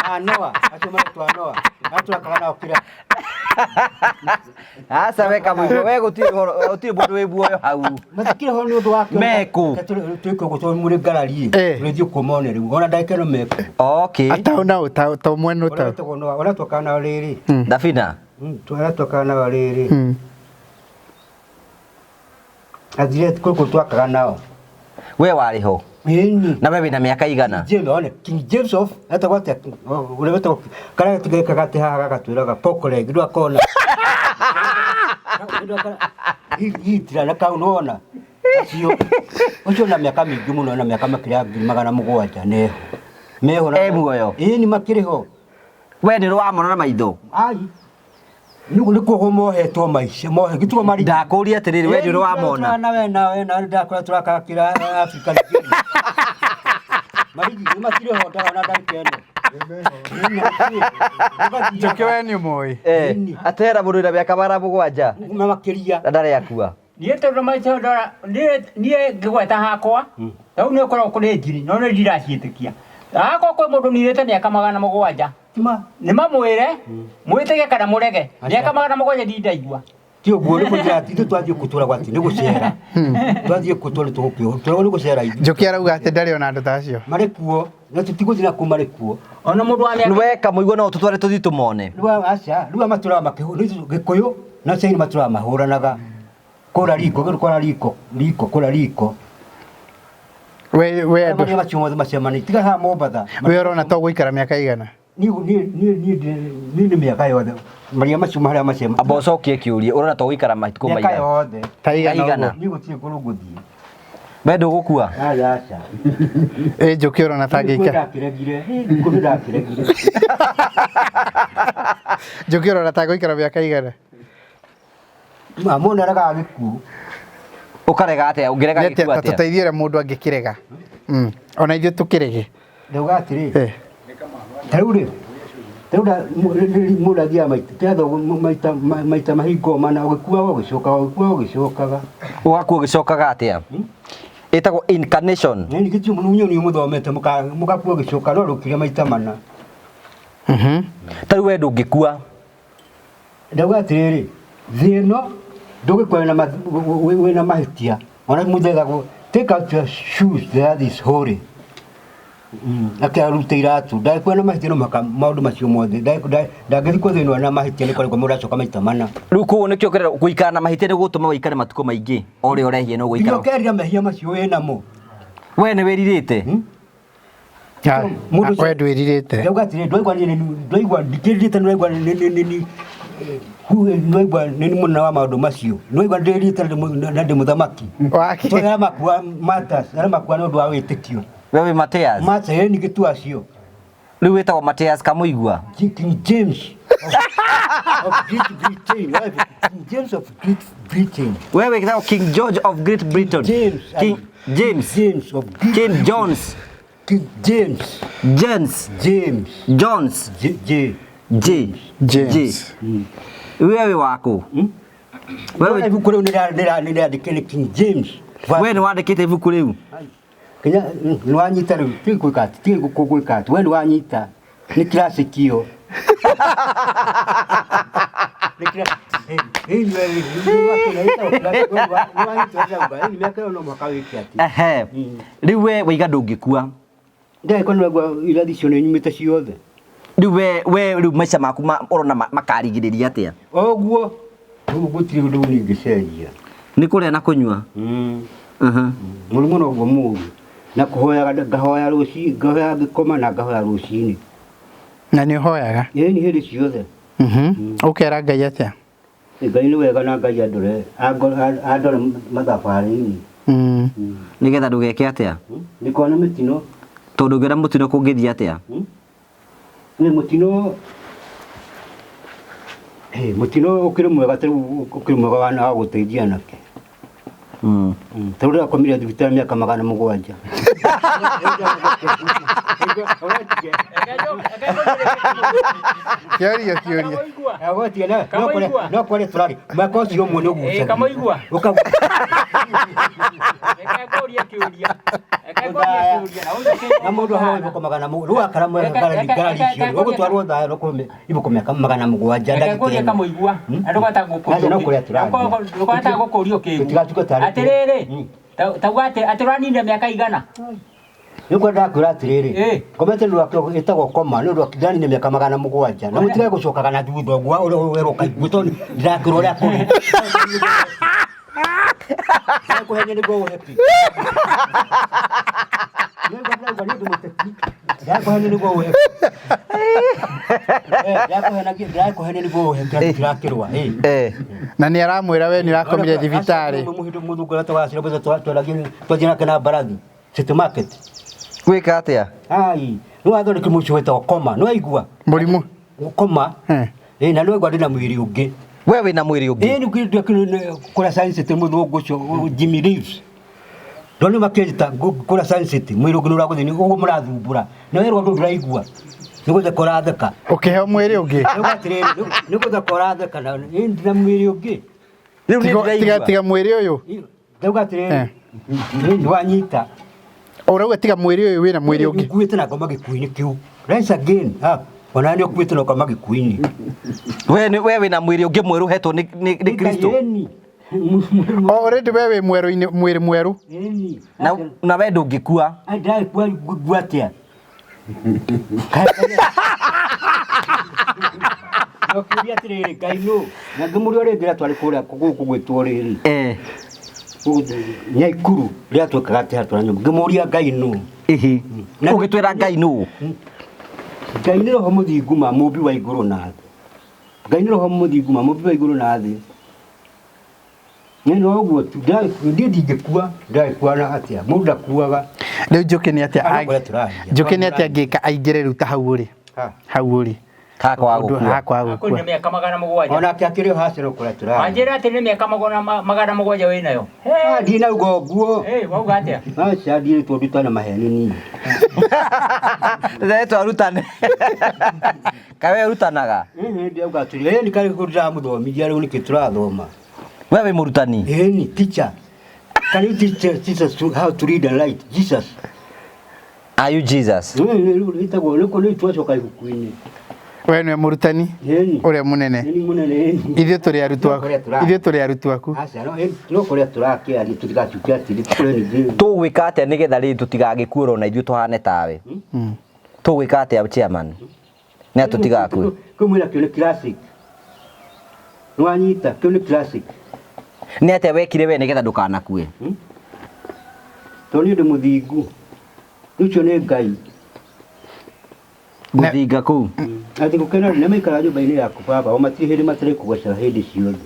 Anoa, acio maretwo anoa. Arĩa tũrakaga nao kĩra. Aca, we kamũigua we, gũtirĩ ũhoro, gũtirĩ mũndũ wĩ muoyo hau. Matikĩrĩ ho nĩ ũndũ wa Meku. Twĩke ũguo tondũ mũrĩ ngarari. Tũrĩthiĩ kuo mone rĩu. Ona ndagĩka ĩno meku. Okay. Ataũ na ũtaũ ta mwena Ũrĩa ũtaũ. wĩtagwo Noah, ũrĩa twakaga nao rĩrĩ. Thabina. Ũrĩa twakaga nao rĩrĩ. Athlete kũrĩ twakaga nao. We warĩ ho? Ĩni. Na we wĩna mĩaka igana? James, one, King James of etagwo atĩa? Ũrĩa wĩtagwo karĩa tũgekaga atĩ haha gagatwĩraga Pokoreg ndwakona. Gitira na kau nĩwona. Acio ũcio na mĩaka mĩingĩ mũno, na mĩaka makĩria ya 700,000 neho. Meho na E muoyo? Ĩni, makĩrĩ ho. We nĩ ũramona na maitho? Ai. Nĩ kuohwo mohetwo maica mohe gĩtugo mari. Ndakũria atĩrĩrĩ, we nĩ ũramona? Na we na we na ndakora tũrakaga kĩra Africa. Marigi nĩ matirĩ ho ndona ndagĩka ĩno. Njũkĩ, we nĩ ũmũĩ. Atera mũndũ wĩna mĩaka 700. Na makĩria. Na ndarĩ akua. Niĩ tondũ maica ndora niĩ ngĩgweta hakwa rĩu nĩ ũkoragwo kũrĩ njiri no nĩ ndiraciĩtĩkia hakwa kwĩ mũndũ nirĩte mĩaka 700. Tima. Nĩ mamwĩre mwĩtĩke kana mũrege mĩaka 700 ndindaigua. Ti ũguo nĩ kũnjĩra atĩ ithuĩ twathiĩ kũtũra gwati nĩ gũcera. Twathiĩ kũtũra tũgũkĩo. Tũragwo nĩ gũcera ithuĩ. Njũkĩ arauga atĩ ndarĩ ona andũ ta acio. Marĩ kuo na tũtigũthiĩ na kũu marĩ kuo. Ona mũndũ wa mĩaka We Kamũigua no tũtware tũthiĩ tũmone. Rĩu aca rĩu matũraga makĩhũ Gĩkũyũ na Caina matũraga mahũranaga. Kũra riko gĩrũ kũra riko riko kũra riko. We andũ Marĩa macio mothe macemani tiga haha Mombatha. we ũrona to gũikara mĩaka igana. Niĩ niĩ niĩ niĩ nĩ mĩaka yothe maria macio marĩa macema. Amba ũcokie kĩũria ũrona to gũikara matukũ Mĩaka maigana. yothe. Ta igana Igana. ũguo. Niĩ gũtirĩ kũndũ ngũthiĩ. We ndũgũkua. Aca aca. Ĩ Njũkĩ ũrona ta angĩikara. Ndakĩregire. Kũndũ ndakĩregire. Njũkĩ ũrona ta gũikara mĩaka igana. Mũndũ aregaga gĩkuũ. Ũkarega atĩa? Ũngĩrega Nĩ atĩa gĩkuũ ta atĩa? tũteithie ũrĩa mũndũ angĩkĩrega. Ona ithuĩ tũkĩrege. Ndauga atĩrĩ. Eh. Ta rĩu rĩ ta rĩu mũndũ athiaga maita kĩratho maita maita mahingo mana ũgĩkuaga ũgĩcokaga ũgĩkuaga ũgĩcokaga. Ũgakua ũgĩcokaga atĩa? Ĩtagwo incarnation. Nĩ ningĩ ti mũndũ inyuĩ mũthomete mũgakua ũgĩcoka no rũkire maita mana. Ta rĩu we ndũngĩkua. Ndauga atĩrĩrĩ thĩ ĩno ndũgĩkua wĩna mahĩtia ona mũthethagwo take out your shoes the earth is holy. Akĩarute iratũ ndagĩkua na mahĩtia no mũhaka maũndũ macio mothe ndangĩthikwo thĩ ĩno na mahĩtia nĩ kwarĩkwo mũndũ acoka maita mana. Rĩu koguo nĩkĩo kĩrera gũikara na mahĩtia nĩ gũtũma ũikare matukũ maingĩ. O ũrĩa ũrehia no Nginya gũikara. ũkerira mehia macio wĩnamo. We nĩ wĩrirĩte. Mũndũ ũcio- We ndwĩrirĩte. Ndauga atĩrĩ ndwaigua niĩ ndwaigua ndikĩrirĩte ndwaigua nĩ ndwaigua nĩ mũnene wa maũndũ macio ndwaigua ndĩrirĩte na ndĩ mũthamaki. Wake. Tondũ arĩa makua matters arĩa makua nĩ ũndũ wa wĩtĩkio. We wĩ Mateas. Matters ĩĩ ningĩ tu acio. Rĩu wĩtagwo Mateas Kamũigua. King James of Great Britain. King James of Great Britain. We wĩtagwo King George of Great Britain. James. King James. James of Great King Jones. King James. James. James. Jones. J J. J. James. J. We wĩ waku. We Wewe ibuku rĩu nĩrĩandĩke nĩ King James. we nĩ wandĩkĩte ibuku rĩu. Kinya nĩwanyita rĩu ti gwĩka atĩ ti gwĩka atĩ we nĩwanyita nĩ classic ĩyo. Nĩ mĩaka ĩyo no mũhaka wĩke atĩ. Ehe. Rĩu we waiga ndũngĩkua. Ndagĩkorwo nĩwaigua irathi icio nĩ nyumĩte ciothe. Rĩu we rĩu maica maku ũrona makarigĩrĩria atĩa? Oguo rĩu gũtirĩ ũndũ ningĩcenjia. Nĩ kũrĩa na kũnyua. Mũrimũ noguo mũũru na kũhoyaga ngahoya rũcinĩ ngahoya ngĩkoma na ngahoya rũcinĩ. Na nĩ ũhoyaga. Ĩĩ nĩ hĩndĩ ciothe. Ũkera Ngai atĩa? Ngai nĩ wega na Ngai andore andore mathabarĩ-inĩ. Nĩgetha ndũgeke atĩa? Ndikone mĩtino. Tondũ ũngĩona mũtino kũngĩthiĩ atĩa? Nĩ mũtino mũtino ũkĩrĩ mwega ta rĩu ũkĩrĩ mwega wa gũteithia anake. Ta rĩu ndĩrakomire thibitarĩ mĩaka 700. Kĩũria kĩũria. No kore tũrarĩ mwaka ũcio ũmwe nĩ ũgucagia. Kamũigua. Ũkagu- Reke ngũrie kĩũria. Reke ngũrie kĩũria. Na ũnjokerie Na mũndũ ahoe iboko 700 rĩu akara ngarari icio ũgũtwarwo thayũ no iboko mĩaka 700 Reke ngũrie Kamũigua. Na ndũgata Aca no kũrĩa tũrathiĩ. Ndũgata gũkũrio kĩgu. Tũtigatuĩke tarĩ- Atĩrĩrĩ, tauga atĩ atĩ ũraninire mĩaka igana. Nĩ kwenda kwĩra atĩrĩrĩ Ĩ. ngomete nĩ ũndũ ĩtagwo koma nĩ ũndũ wa ndanine mĩaka 700 na mũtige gũcokaga na thutha ũguo ũrĩa werwo ũkaigua tondũ ndirakĩrwo ũrĩa kũrĩ. Ndakũhenia nĩguo ũhepi. Nĩngwa ndĩraigua nĩ ũndũ mũteti. Ndakũhenia nĩguo ũhepi. Ndakũhenia nĩguo ũhepi ndirakĩrwa. Na nĩ aramwĩra we nĩ ũrakomire thibitarĩ. Mũthungu ũrĩa twacira twathiĩ nake na mbarathi City Market. Gwĩka atĩa? Ai, nĩ wathondekire mũciĩ wĩtagwo koma, nĩ waigua? Mũrimũ. Koma. Ĩ na nĩ waigua ndĩna mwĩrĩ ũngĩ. We wĩna mwĩrĩ ũngĩ? Ĩ nĩ kũrĩa kũrĩa Science City mũthũngũ ũcio Jimmy Reeves. Ndona makĩnjĩta kũrĩa Science City mwĩrĩ ũngĩ nĩ ũragũthĩnia ũguo mũrathumbũra. Na werwo ũndũ ndũraigua. Nĩ gũtheka ũratheka. Ũkĩheo mwĩrĩ ũngĩ? Nĩ atĩrĩrĩ, nĩ gũtheka ũratheka na ĩ ndĩna mwĩrĩ ũngĩ. Rĩu nĩ Tiga tiga ndĩraigua. tiga mwĩrĩ ũyũ. Ndauga atĩrĩrĩ, nĩ wanyita. Ũrauga tiga mwĩrĩ ũyũ wĩna mwĩrĩ ũngĩ. Ũkuĩte na ngoma gĩkuũ-inĩ kĩu. Rise again. Ah, ona nĩ ũkuĩte na ngoma gĩkuũ-inĩ. We nĩ we wĩna mwĩrĩ ũngĩ mwerũ ũhetwo nĩ nĩ nĩ Kristo. Ĩni. Already we wĩ mwerũ-inĩ mwĩrĩ mwerũ. Ĩni. Na na we ndũngĩkua. Ndagĩkua ngua atĩa? Ũkĩũria atĩrĩrĩ, Ngai nũ? Na ngĩmũria rĩngĩ rĩrĩa twarĩ kũrĩa gũkũ gwĩtwo rĩrĩ. Eh. Nyaikuru rĩrĩa twekaga atĩa twarĩ nyũmba. Ngĩmũria Ngai nũ? Ĩhĩ. Na- Ũgĩtwĩra Ngai nũ? Ngai nĩ roho mũthingu ma mũmbi wa igũrũ na thĩ. Ngai nĩ roho mũthingu ma mũmbi wa igũrũ na thĩ. Nĩ no ũguo tu niĩ ndingĩkua ndagĩkua na atĩa mũndũ ndakuaga. Rĩu Njũkĩ nĩ atĩa Arĩa kũrĩa tũraria. Njũkĩ nĩ atĩa angĩka aingĩre rĩu ta hau ũrĩ. Ha. Hau ũrĩ. Hakwa Ũndũ gũkua. hakwa Kũrĩ gũkua. na mĩaka 700. Onake akĩrĩ o hacero kũrĩa tũraria. Wanjĩra atĩ nĩ mĩaka 700 wĩnayo. Ah, ndinauga ũguo. Hey, wauga atĩa? Aca ndirĩ tondutana maheni niĩ. Rĩrĩa twarutane. Kaĩ we ũrutanaga? Ĩĩ ndauga atĩrĩ, ĩĩ nĩ karĩ ndĩramũthomithia rĩu nĩkĩ tũrathoma. We wĩ mũrutani? Ĩĩ teacher. Can you teach Jesus how to read and write? Jesus. Are you Jesus? Ĩtagwo nĩkũ nĩ twacoka ibuku-inĩ. We nĩwe mũrutani Ĩni. ũrĩa mũnene. Ĩni mũnene ĩni. Ithuĩ tũrĩ arutwo aku. No kũrĩa tũrathiĩ. Ithuĩ tũrĩ arutwo aku. Aca no ĩni, no kũrĩa tũrakĩaria tũtigatuĩke atĩrĩ tũkũrĩa ningĩ. Tũgwĩka atĩa nĩgetha rĩrĩ tũtigagĩkue ona ithuĩ tũhane tawe? Tũgwĩka atĩa chairman? Nĩ atĩ tũtigakue. Kĩu mwĩna kĩo nĩ classic. Nĩwanyita kĩu nĩ classic. Nĩ atĩa wekire we nĩgetha ndũkanakue? Tondũ niĩ ndĩ mũthingu. Ũcio nĩ Ngai. Gũthinga kũu. Atĩ gũkena nĩ maikara nyũmba-inĩ yaku baba, o matirĩ hĩndĩ matarĩ kũgoca hĩndĩ ciothe.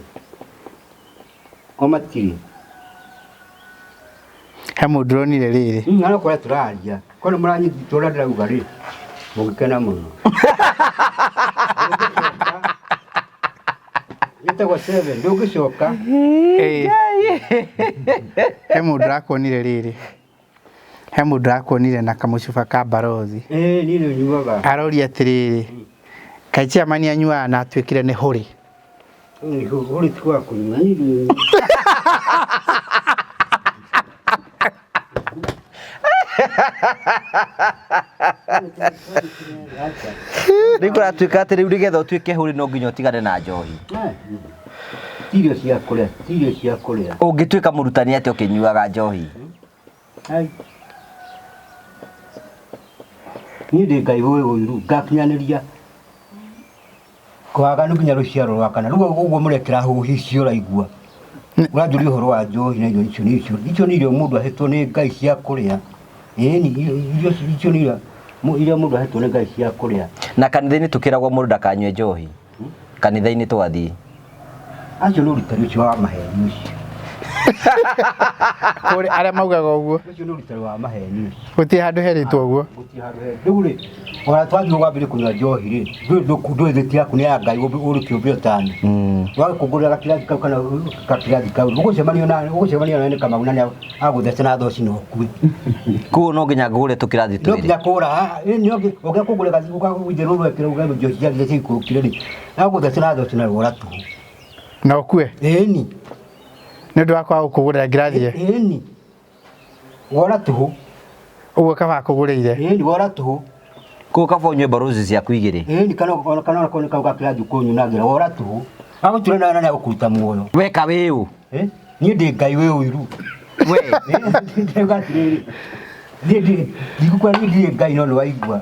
O matirĩ. He mũndũ ũronire rĩrĩ. Na no kũrĩa tũraria. Korwo nĩ mũranyita ũrĩa ndĩrauga rĩ, mũngĩkena mũno. Gĩtagwo seven, ndũngĩcoka. Ĩĩ. He mũndũ ũrakuonire rĩrĩ. He mũndũ ũrakuonire na kamũcuba ka barothi. Ĩĩ niĩ nĩ nyuaga. Aroria atĩrĩrĩ, kaĩ chairman anyuaga na atuĩkire nĩ hũrĩ. Hũrĩ ti wa kũnyua. Niĩ ndinyuaga. Rĩu kũratuĩka atĩ rĩu nĩgetha ũtuĩke hũrĩ no nginya ũtigane na njohi. Ti irio cia kũrĩa, ti irio cia kũrĩa. Ũngĩtuĩka mũrutani atĩa ũkĩnyuaga njohi? Ai. Niĩ ndĩ Ngai wĩ ũiru, ngakinyanĩria kwaganu nginya rũciaro rwa kana. Rĩu ũguo mũrekĩra huhi icio ũraigua. Ũranjũria ũhoro wa njohi na irio icio nĩ icio. Icio nĩ irio mũndũ ahetwo nĩ Ngai cia kũrĩa. Ĩni, irio icio nĩ irio iria mũndũ ahetwo nĩ Ngai cia kũrĩa. Na kanitha-inĩ tũkĩragwo mũndũ ndakanyue njohi. Kanitha-inĩ twathiĩ. Acio nĩ ũrutani ũcio wa maheni ũcio. Kũrĩ arĩa maugaga ũguo. Ũcio nĩ ũrutani wa maheni ũcio. Gũtirĩ handũ herĩtwo ũguo. Gũtirĩ handũ he. Rĩu rĩ, ona twathiĩ wambĩrĩrie kũnyua njohi rĩ, ndũĩ thĩti yaku nĩ ya Ngai ũrĩ kĩũmbe ũtani. Wagĩkũngũrĩra gakirathi kau kana gakirathi kau, ũgũcemania na ũgũcemania na nĩ Kamau na nĩ agũthece na thoci na ũkue. Koguo no nginya ngũgũre tũkĩrathi No twĩrĩ. nginya kũgũra, no nginya ũngĩkũgũra ũgũithe rũrũ wekĩra uge njohi ciathire ciikũrũkire rĩ, agũthece na thoci na rwora tũhũ. Na ũkue. Ĩni, Nĩ ũndũ wa kwaga gũkũgũrĩra ngirathi ĩyo. ĩni. Wora tũhũ. Ũguo kaba akũgũrĩire. Ĩni wora tũhũ. Koguo kaba ũnyue barozi ciaku igĩrĩ. Ĩni kana kana kana kau gakirathi ũkũnyunagĩra wora tũhũ. Agũtura na na agũkũruta muoyo. Weka wĩ ũ? Eh? Niĩ ndĩ Ngai wĩ ũiru. We. Ndauga atĩrĩrĩ, niĩ ndirĩ ndigũkora niĩ ndirĩ Ngai no nĩwaigua.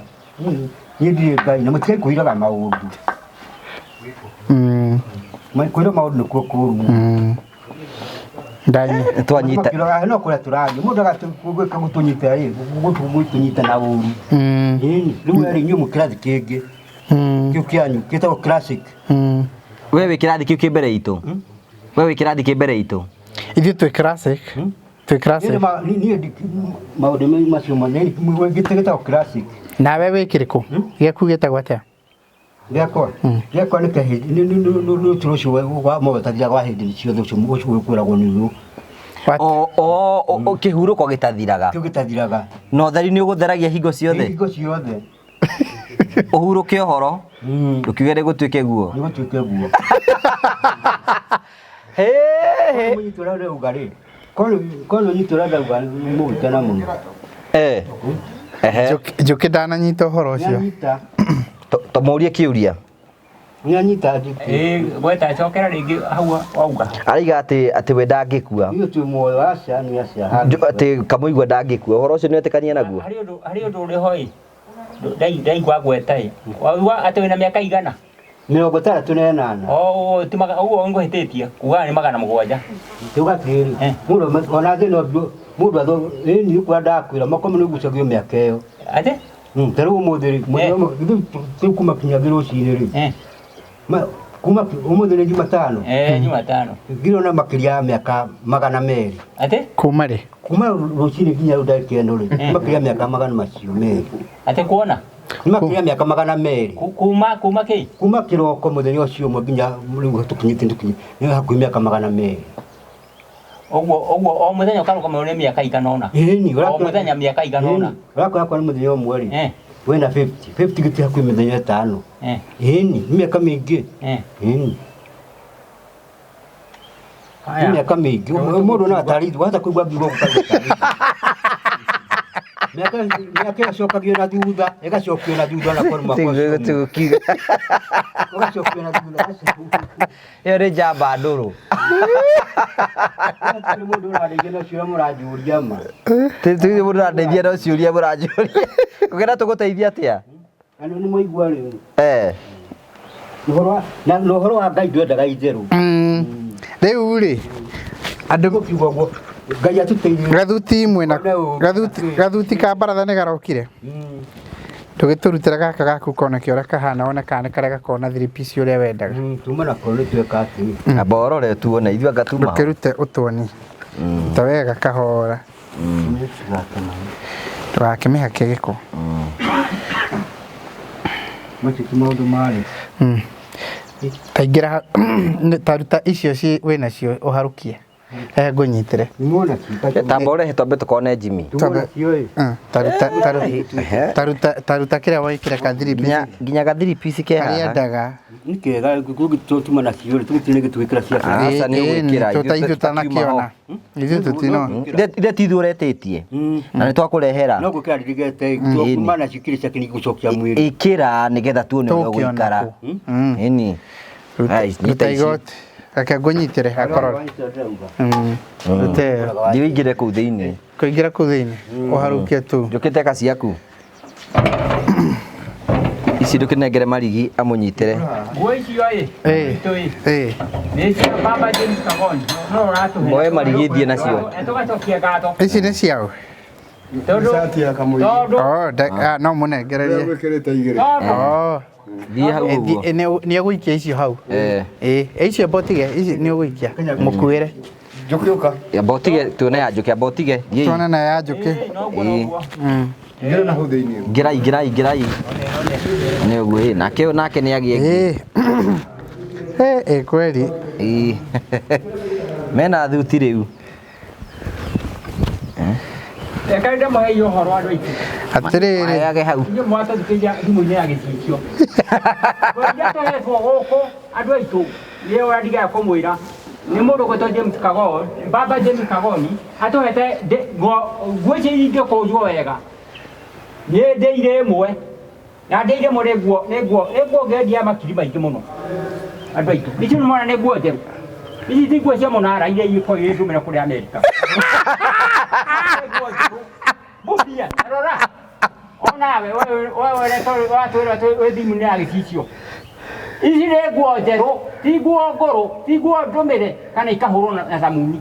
Niĩ ndirĩ Ngai na mũtige kwĩraga maũndũ. Kwĩra maũndũ nĩkuo kũũru mũno. Ndanyi. Twanyita. Makiugaga, no kũrĩa tũrathiĩ mũndũ agagĩka gũtũnyita rĩ gũtũnyita na ũru. Ĩni, rĩu we rĩ inyuĩ mwĩ kĩrathi kĩngĩ kĩu kĩanyu gĩtagwo classic. We wĩ kĩrathi kĩu kĩ mbere itũ. We wĩ kĩrathi kĩ mbere itũ. Ithuĩ twĩ classic. Twĩ Niĩ classic. niĩ maũndũ macio mothe gĩtagwo classic. Nawe wĩ kĩrĩkũ? Gĩaku gĩtagwo atĩa? Gĩakwa gĩakwa nĩ kĩhĩndĩ nĩ ũtũũro ũcio wa mũgatathira wa hĩndĩ ciothe ũcio ũcio ũkwĩragwo nĩ ũyũ O kĩhurũko gĩtathiraga. Kĩu gĩtathiraga. Na ũtheri nĩ ũgũtheragia hingo ciothe. Hingo ciothe. Ũhurũke ũhoro. Ndũkiuge nĩ gũtuĩke guo. Nĩ gũtuĩke guo. Hey. Mũnyitwo ũrĩa ndauga rĩ, korwo nyitwo ũrĩa ndauga nĩ mũgũkena mũno. Eh. Ehe. Njũkĩ ndananyita ũhoro ũcio. Nĩanyita, Tũmũrie kĩũria. nĩanyita njũkĩ. Ĩĩ, gweta cokera rĩngĩ hau wauga. Araiga atĩ atĩ we ndangĩkua. Ithuĩ twĩ muoyo, aca nĩ aca. Atĩ Kamũigua ndangĩkua. Ũhoro ũcio nĩ wetĩkania naguo? Harĩ ũndũ ũrĩ ho ĩ. Ndaigua gweta ĩ. Waigua atĩ wĩna mĩaka igana? 68. O ti ũguo ngũhĩtĩtie kuga nĩ 700. Tuga atĩrĩrĩ, mũndũ ona thĩna ũngĩ, mũndũ atho, ĩni ũkũrĩa ndakwĩra, moko nĩ ũgucagio mĩaka ĩyo. Atĩ? Ta rĩu ũmũthĩ rĩ, ithuĩ rĩu kuma kinyagia rũcinĩ rĩ. Kuma ũmũthĩ nĩ Jumatano. Jumatano. Ngirona makĩria ya mĩaka 200. Atĩ? Kuma rĩ? Kuma rũcinĩ nginya rĩu ndagĩka ĩno rĩ, makĩria ya mĩaka 200. Atĩ kuona? Nĩ makĩria ya mĩaka 200. Kuma kĩ? Kuma kĩroko mũthenya ũcio ũmwe nginya rĩu tũkinyĩte nĩ hakuhĩ mĩaka 200. Ũguo o mũthenya ũkarũgama nĩ mĩaka igana ũna. Ĩni, O mũthenya mĩaka igana ũna. Ũrakora kwa nĩ mũthenya ũmwe rĩ. Wĩna 50, 50 gĩtirĩ hakuhĩ mĩthenya ĩtano. Ĩni, nĩ mĩaka mĩingĩ. Ĩni. Nĩ mĩaka mĩingĩ. Mũndũ no atarithwo, wahota kũigua ngiuga ũguo ũkaigua. Mĩaka ĩgacokagio na thutha, ĩgacokio na thutha na korwo mwaka ũcio. Ũgacokio na thutha. Ĩyo nĩ njamba ndũrũ. Hatirĩ mũndũ ũrandeithia no ciũria mũranjũria ma. Ti mũndũ ũrandeithia no ciũria mũranjũria. Ũngĩenda tũgũteithia atĩa? Na nĩ mwaigua rĩu. Na ũhoro wa Ngai ndwendaga itherũ. Rĩu rĩ, andũ gũkiuga ũguo Ngai atũteithie. Gathuti mwena gathuti ka baratha nĩ garokire. Tũgĩtũrutĩra gaka gaku kone kĩ ũrĩa kahana wone kana nĩ karĩa gakoragwo na 3 piece ũrĩa wendaga. Tuma nako nĩ tweka atĩ. Amba ũrore tuone ithuĩ anga tuma. Ndũkĩrute ũtuoni. Ta wega kahora. Ndũgakĩmĩhake gĩko. Macio ti maũndũ marĩ. Taingĩra taruta icio wĩnacio ũharũkie. Ngũnyitĩre. Tamba ũrehe twambe tũkone Jimmy. Taruta kĩrĩa waikĩra ka 3 piece. Nginya ga 3 piece ke haha. Karĩa endaga. Nĩ kega tuma nacio rĩ, tũgĩtirĩ nĩ gĩtwĩkĩra cia Aca nĩ ũgwĩkĩra. Ithuĩ tũtanakĩona. Ithuĩ tũtinona. Ithe ti ithuĩ ũretĩtie. Na nĩ twakũrehera. No gwĩkĩra ndirigete tuma nacio kĩrĩ ciake nĩ gũcokia mwĩrĩ. Ĩkĩra nĩgetha tuone ũrĩa ũgũikara. Ĩni. Ruta igoti. Reke ngũnyitĩre akorora. Rute. Thiĩ ũingĩre kũu thĩinĩ. Kũingĩra kũu thĩinĩ. Ũharũkie tu. Njũkĩte ka ciaku. Ici ndũkĩnengere marigi amũnyitĩre. Nguo icio ĩ. Ĩ. Nĩ cia Baba James Kagoni. No ũratũhe. Moe marigi thiĩ nacio. Tũgacokia ngatho. Ici nĩ ciao. Tondũ No mũnengererie. Thiĩ hau ũguo. Nĩ egũikia icio hau. Ĩ, icio mbotige, ici nĩ ũgũikia. Mũkuĩre. Njũkĩ ũka. Amba ũtige tuone ya njũkĩ, amba ũtige. Tuone na ya njũkĩ. Ingĩra na hau thĩinĩ. Ingĩrai, ingĩrai, ingĩrai. Nĩ ũguo ĩ, nake ũyũ nake nĩ agĩe ĩngĩ. Ĩ kweli. Ĩ. Mena thuti rĩu. Reke ndĩmũhe ũhoro andũ aitũ. Atĩrĩrĩ. Maheage hau. Inyuĩ mwatũthikĩria thimũ-inĩ ya gĩcicio. Ũrĩa tũhetwo gũkũ andũ aitũ nĩ ũrĩa ndigaga kũmwĩra nĩ mũndũ ũgwĩtwo James Kagoni, Baba James Kagoni atũhete nguo ici ingĩkũnjwo wega nĩ ndĩire ĩmwe na ndĩire ĩmwe nĩ nguo nĩ nguo nĩ nguo ngendia makiri maingĩ mũno andũ aitũ. Ici nĩ mwana nĩ nguo njerũ. Ici ti nguo cia mũnara iria ikoragwo irĩ ndũmĩre kũrĩa Amerika. Mbia, rora. Onawe wewe watwĩra wĩ thimũ-inĩ ya gĩcicio. Ici nĩ nguo njerũ, ti nguo ngũrũ, ti nguo ndũmĩre kana ikahũrwo na thamuni.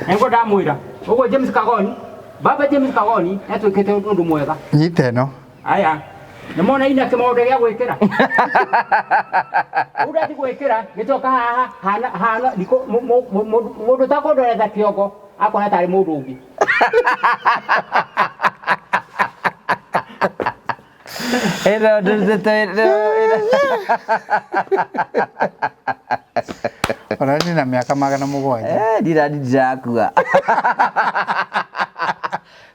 Na nĩguo ndamwĩra. Ũguo James Kagoni, Baba James Kagoni nĩatwĩkĩte ũndũ mwega. Nyita ĩno. Aya. Nĩ mona ina kĩmondo gĩa gwĩkĩra. Ũrĩa ti gwĩkĩra gĩcoka haha hana hana mũndũ ũtakũndorete kĩongo akona tarĩ mũndũ ũngĩ. Ĩno ndũrutĩte Ona ndĩ na mĩaka 700. Ndira ndirakua.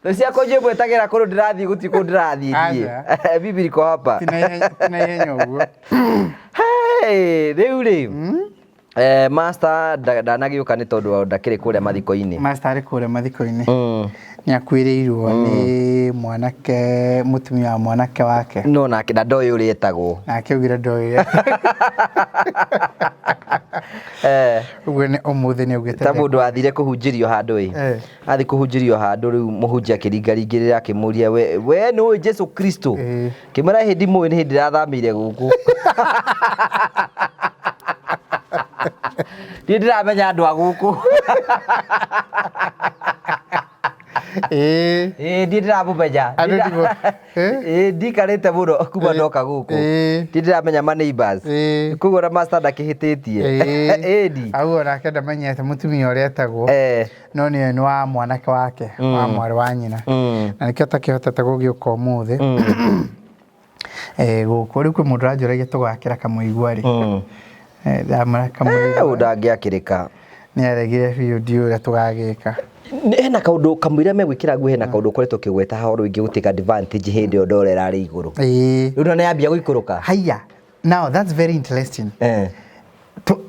Thũ ciakwa njũĩ mwetagĩra kũndũ ndĩrathiĩ gũtirĩ kũndũ ndĩrathiĩ niĩ. Bibi iko hapa. Ti na ihenya ũguo. Rĩu rĩ. Master ndanagĩũka nĩ tondũ ndakĩrĩ kũrĩa mathiko-inĩ. Master arĩ kũrĩa mathiko-inĩ. Nĩ akuĩrĩirwo nĩ mwanake, mũtumia wa mwanake wake. No nake na ndoĩ ũrĩa etagwo. Nake augire ndoĩ. Ũguo nĩ ũmũthĩ nĩ augĩte. Ta mũndũ athire kũhunjĩrio handũ ĩ. Athi kũhunjĩrio handũ rĩu mũhunjia akĩringaringĩrĩra akĩmũria we nĩ ũĩ Jesu Kristo? Kĩmwĩra hĩndĩ mũĩ nĩ hĩndĩ ndĩrathamĩire gũkũ. Ndiĩ ndĩramenya andũ a gũkũ. Ĩĩ ndiĩ ndĩramũmenya. Ĩĩ ndikarĩte mũno kuma ndoka gũkũ. Ndiĩ ndĩramenya ma neighbors. Koguo ona master ndakĩhĩtĩtie. Ĩni. Au onake ndamenyete mũtumia ũrĩa etagwo. No nĩ nĩ wa mwanake wake, wa mwarĩ wa nyina. Na nĩkĩo atakĩhotete gũgĩũka ũmũthĩ. Gũkũ rĩu kwĩ mũndũ ũranjũragia tũgakĩra kamũigua rĩ. Ndamwĩra kamũigua. Ndangĩakĩrĩka. Nĩ aregire biũ, ndiũĩ ũrĩa tũgagĩka. Hena kaũndũ kamũira megwĩkĩra nguo, hena kaũndũ ũkoretwo ũkĩgweta haha ũhoro wĩgiĩ gũtake advantage hĩndĩ ĩyo ndora ĩrarĩ igũrũ. Rĩu nĩ yambia gũikũrũka. Haiya. Now that's very interesting.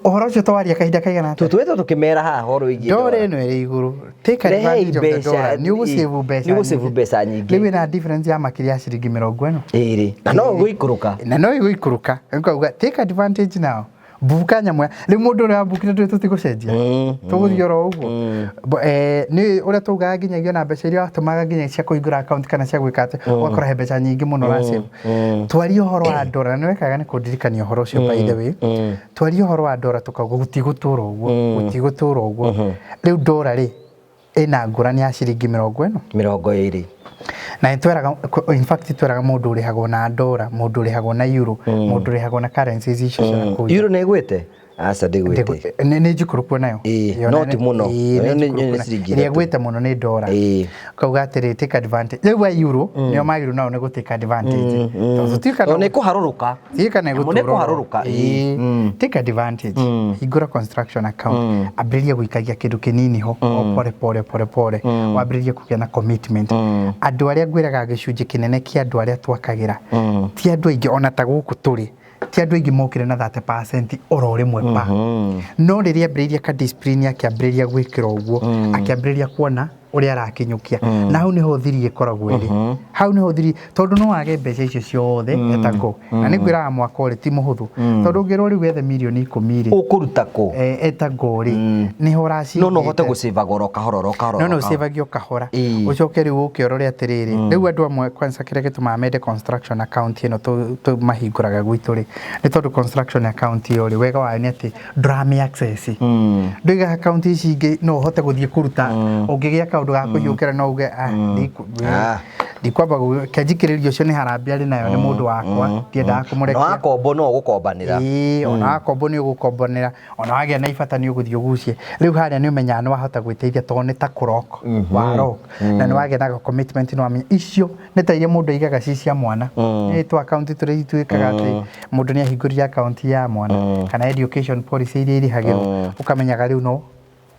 Ũhoro ũcio twaria kahinda kaigana atĩa? Tũtwĩtwo tũkĩmera haha ũhoro wĩgiĩ ndora ĩno ĩrĩ igũrũ. Take advantage of the dollar. Nĩ ũgũsave mbeca. Nĩ ũgũsave mbeca nyingĩ. Rĩu ĩna difference ya makĩria ya ciringi 40. Ĩrĩ. Na no ĩgũikũrũka. Na no ĩgũikũrũka. Ũkauga take advantage now. Buka nyamũ. Rĩu mũndũ ũrĩa wabukire ndũĩ tũtigũcenjia. Tũgũthiĩ oro ũguo. Nĩ ũrĩa taugaga nginyagia ona mbeca iria watũmaga nginya cia kũhingũra account kana cia gwĩka atĩa, ũgakora he mbeca nyingĩ mũno ũrasave. Twarie ũhoro wa ndora, na nĩ wekaga nĩ kũndirikania ũhoro ũcio by the way. Twarie ũhoro wa ndora tũkauga gũtigũtũra ũguo, gũtigũtũra ũguo. Rĩu ndora rĩ ĩna ngũrani ya ciringi 40. 20. Na tweraga, in fact tweraga mũndũ ũrĩhagwo na ndora, mũndũ ũrĩhagwo na euro, mũndũ ũrĩhagwo na currencies icio cia kũu. Euro nĩ ĩgwĩte? Aca ndĩgwĩte. Nĩ njikũrũku nayo. No ti mũno. Ĩrĩa ĩgwĩte mũno nĩ ndora. Kauga atĩrĩ take advantage. Rĩu wa euro nĩo magĩrĩirwo nao nĩ gũ take advantage. Tondũ nĩ kũharũrũka. Tiga nĩ gũtũrũka. Take advantage. Hingũra construction account. Ambĩrĩria gũikagia kĩndũ kĩnini ho o pore pore pore pore. Wambĩrĩrie kũgĩa na commitment. Andũ arĩa ngwĩraga gĩcunjĩ kĩnene kĩa andũ arĩa twakagĩra ti andũ aingĩ ona ta gũkũ tũrĩ. Ti andũ aingĩ mokire na 30% oro rĩmwe pa. No rĩrĩa ambĩrĩirie ka discipline akĩambĩrĩria gwĩkĩra ũguo, akĩambĩrĩria kuona ũrĩa arakinyũkia. Na hau nĩho thiri ĩkoragwo ĩrĩ. Hau nĩho thiri, tondũ no wage mbeca icio ciothe etagwo. Na nĩ ngwĩraga mwaka ũrĩ ti mũhũthũ. Tondũ ũngĩrwo rĩu wethe mirioni 10 rĩ. Ũkũruta kũ? Etagwo rĩ. Nĩho ũracigĩte. No no ũhote gũcĩvaga oro kahora oro kahora. No no ũcĩvagie o kahora. Ũcoke rĩu ũke ũrore atĩrĩrĩ. Rĩu andũ amwe kwanza kĩrĩa gĩtũmaga mende construction account ĩno tũmahingũraga gwitũ rĩ. Nĩ tondũ construction account ĩyo rĩ, wega wayo nĩ atĩ ndũramĩ access. Ndũiga account ici ingĩ no ũhote gũthiĩ kũruta. Ũngĩgĩa kaũndũ ga kũhiũkĩra no uge ndikwamba kĩanjikĩrĩrio ũcio nĩ harambee arĩ nayo nĩ mũndũ wakwa, ndiendaga kũmũrekia. Na wakombo no ũgũkombanĩra. Ĩĩ, ona wakombo nĩ ũgũkombanĩra, ona wagĩa na ibata nĩ ũgũthiĩ ũgucie. Rĩu harĩa nĩ ũmenyaga nĩ wahota gwĩteithia tondũ nĩ ta kũrock, wa rock. Na nĩ wagĩa na commitment nĩ wamenya icio nĩ ta iria mũndũ aigaga ci cia mwana. Nĩ tũ account tũrĩa ituĩkaga atĩ mũndũ nĩ ahingũrire account ya mwana kana education policy iria irĩhagĩrwo, ũkamenyaga rĩu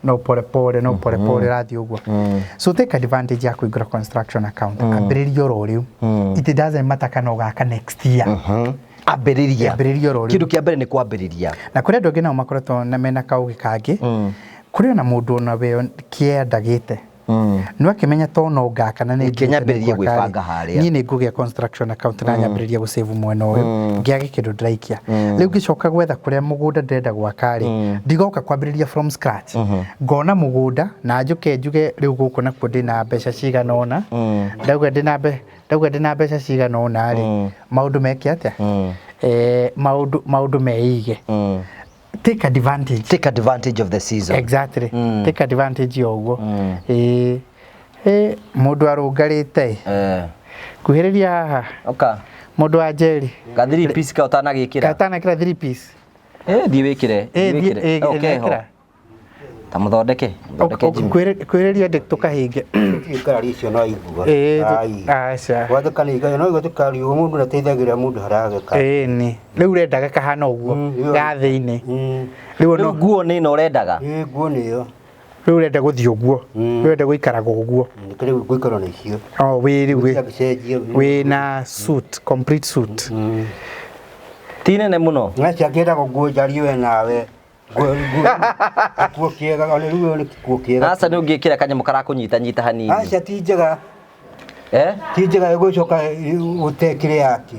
no pole pole, no pole pole ũrathiĩ ũguo. So take advantage ya kũhingũra construction account. Ambĩrĩria oro rĩu. It doesn't matter kana ũgaka next year. Ambĩrĩria. Ambĩrĩria oro rĩu. Kĩndũ kĩa mbere nĩ kwambĩrĩria. Na kũrĩ andũ angĩ nao makoretwo na mena kaũgĩ kangĩ. Kũrĩ ona mũndũ ona we kĩendagĩte. No akĩmenya to no ngaka na nĩ Kĩnyambĩrĩrie gwĩbanga harĩa. Niĩ nĩ ngũgĩa construction account na nyambĩrĩrie gũsave mwena ũyũ. Ngĩage kĩndũ ndĩraikia. Rĩu ngĩcoka gwetha kũrĩa mũgũnda ndĩrenda gwaka rĩ, ndigoka kwambĩrĩria from scratch. Ngona mũgũnda na njũke njuge rĩu gũkũ nakuo ndĩna mbeca cigana ũna. Ndauga ndĩna mbeca cigana ũna rĩ, maũndũ meke atĩa? Maũndũ meige. Take advantage. Take advantage of the season. Exactly. Take advantage ya ũguo. Mũndũ arũngarĩte. Kuhĩrĩria haha. Oka. Mũndũ wa Njeri. Ga 3 piece ka ũtanagĩkĩra. Gatanakĩra 3 piece. Thiĩ wĩkĩre. Wĩkĩre. Okay, ho. Ta mũthondeke. Mũthondeke Jimmy. Kwĩrĩria ndĩ tũkahinge. Ikara icio no igua. Aca. Gwathĩka nĩ igai, no igwathĩka riũa mũndũ ndateithagĩrĩria mũndũ harageka. Ĩni. Rĩu ũrendaga kahana ũguo ga thĩinĩ. Rĩu nguo nĩ ĩno ũrendaga? Ĩĩ, nguo nĩ ĩyo. Rĩu ũrenda gũthiĩ ũguo. Rĩu ũrenda gũikaraga ũguo. Rĩu ngũikara na icio. O, wĩ rĩu wĩ na suit, complete suit. Ti nene mũno. Ngacia ngĩendaga nguo njarie we nawe. Gĩkuo kĩega ona rĩu nĩ gĩkuo kĩega. Aca nĩ ũngĩkĩra kanyamũ karakũnyitanyita hanini. Aca ti njega. Eh? Ti njega ĩgũcoka ũte kĩrĩa yake.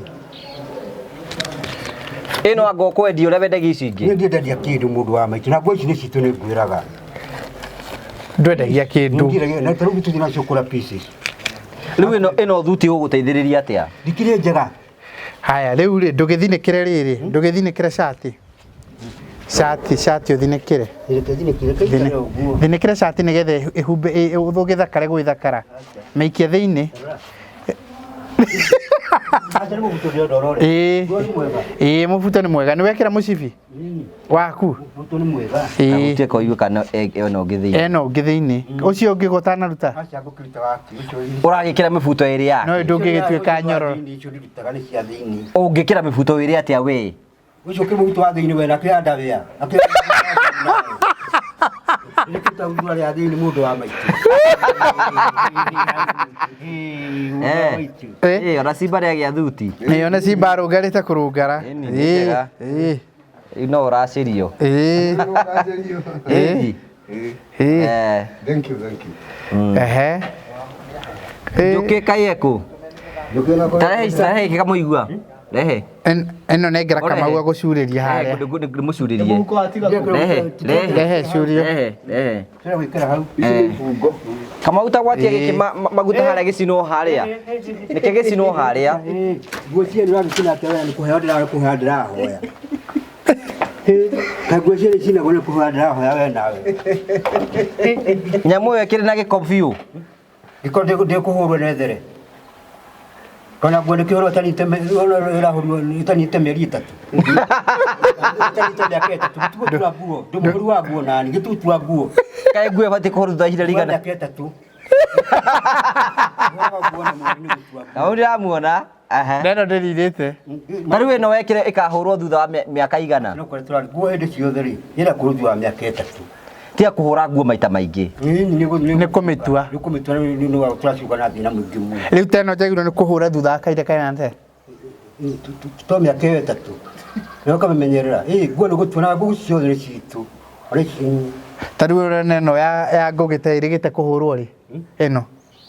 Ĩno anga ũkwendia ũrĩa wendagia ici ingĩ. Niĩ ndiendagia kĩndũ mũndũ wa maitũ na nguo ici nĩ citũ nĩ ngwĩraga. Ndwendagia kĩndũ. Ndiendagia na tarĩu tũthiĩ nacio kũra pieces. Rĩu ĩno ĩno thuti ĩgũgũteithĩrĩria atĩa? Ndikĩrĩ njega. Haya rĩu rĩ ndũgĩthinĩkĩre rĩrĩ ndũgĩthinĩkĩre cati. Cati cati ũthinĩkĩre. Reke thinĩkĩre kaikare ũguo. Thinĩkĩre cati nĩgetha ĩhumbe ũgĩthakare gwĩthakara. Mĩikie thĩinĩ. Aca nĩ mũbuto ndĩrenda ũrore. Ĩĩ. Nguo nĩ mwega. Ĩĩ mũbuto nĩ mwega. Nĩ wekĩra mũcibi waku? Mũbuto nĩ mwega. Ĩĩ. Kahutie koigue kana ĩno ũngĩ thĩinĩ. Ĩno ũngĩ thĩinĩ. Ũcio ũngĩ ũtanaruta. Aca ngũkĩruta wake ũcio. Ũragĩkĩra mĩbuto ĩrĩ yake. No ndũngĩgĩtuĩka nyororo. Icio ndirutaga nĩ cia thĩinĩ. Ũngĩkĩra mĩbuto ĩrĩ atĩa we? Ũcio kĩ mũbuto wa thĩinĩ we na kĩrĩa ndawĩa. Nĩkĩta ũthura rĩa thĩinĩ mũndũ wa maitũ. Eh. Eh. Ĩ ona simba rĩagĩa thuti. Ĩĩ ona simba arũngarĩte kũrũngara. Ĩni, nĩ Ĩĩ. njega. Ĩĩ. Rĩu no ũracĩrio. Ĩĩ. Ĩni. Ĩĩ. Eh. Thank you, thank you. Ehe. Ĩĩ. Njũkĩ kaĩ ekũ? Tarehe tarehe kĩkamũigua. Rehe. Ĩno nengera Kamau agũcurĩria harĩa. Ndĩmũcurĩrie. Rehe rehe. Rehe curio. Rehe rehe. Tũrĩa gwĩkĩra hau. Kamau ta gwatia gĩkĩ maguta harĩa gĩcinwo harĩa. Nĩkĩ gĩcinwo harĩa? Nguo cia nĩ ũragĩcina atĩa we nĩ kũheo ndĩrakũheo ndĩrahoya. Kaĩ nguo cia nĩcinagwo nĩ kũhoya ndĩrahoya we nawe. Nyamũ ĩyo ĩkĩrĩ na gĩko biũ. Gĩko ndĩkũhũrwo nethere. Kana nguo nĩkĩhũrwo ĩtarĩte mĩeri ĩtatũ. Ĩtarĩte mĩaka ĩtatũ. Gĩtugũtua nguo. Ndĩ mũhũri wa nguo nani. Gĩtutua nguo. Kaĩ nguo ĩbatiĩ kũhũrwo thutha wa ihinda rĩigana? Mĩaka ĩtatũ. Hũraga nguo na mweri nĩ gũtua nguo. Kamau ndĩramuona. Aha. Neno ndĩrirĩte. Ta rĩu ĩno wekĩra ĩkahũrwo thutha wa mĩaka igana. No kũrĩa tũrarĩ nguo hĩndĩ ciothe rĩ ĩra kũrwo thutha wa mĩaka ĩtatũ. Tiga kũhũra nguo maita maingĩ. Nĩ kũmĩtua. Nĩ kũmĩtua nĩ tũracuka na thĩna mũingĩ mũno. Rĩu teno njagĩrĩirwo nĩ kũhũra thutha wa kahinda kaigana atĩa? To mĩaka ĩyo ĩtatũ. Na ũkamĩmenyerera. Ĩ nguo nĩ gũtua na nguo ciothe nĩ citũ. Ona ici Ta rĩu ũrona ĩno ya ngũgĩ ta ĩrĩgĩte kũhũrwo rĩ? Ĩno.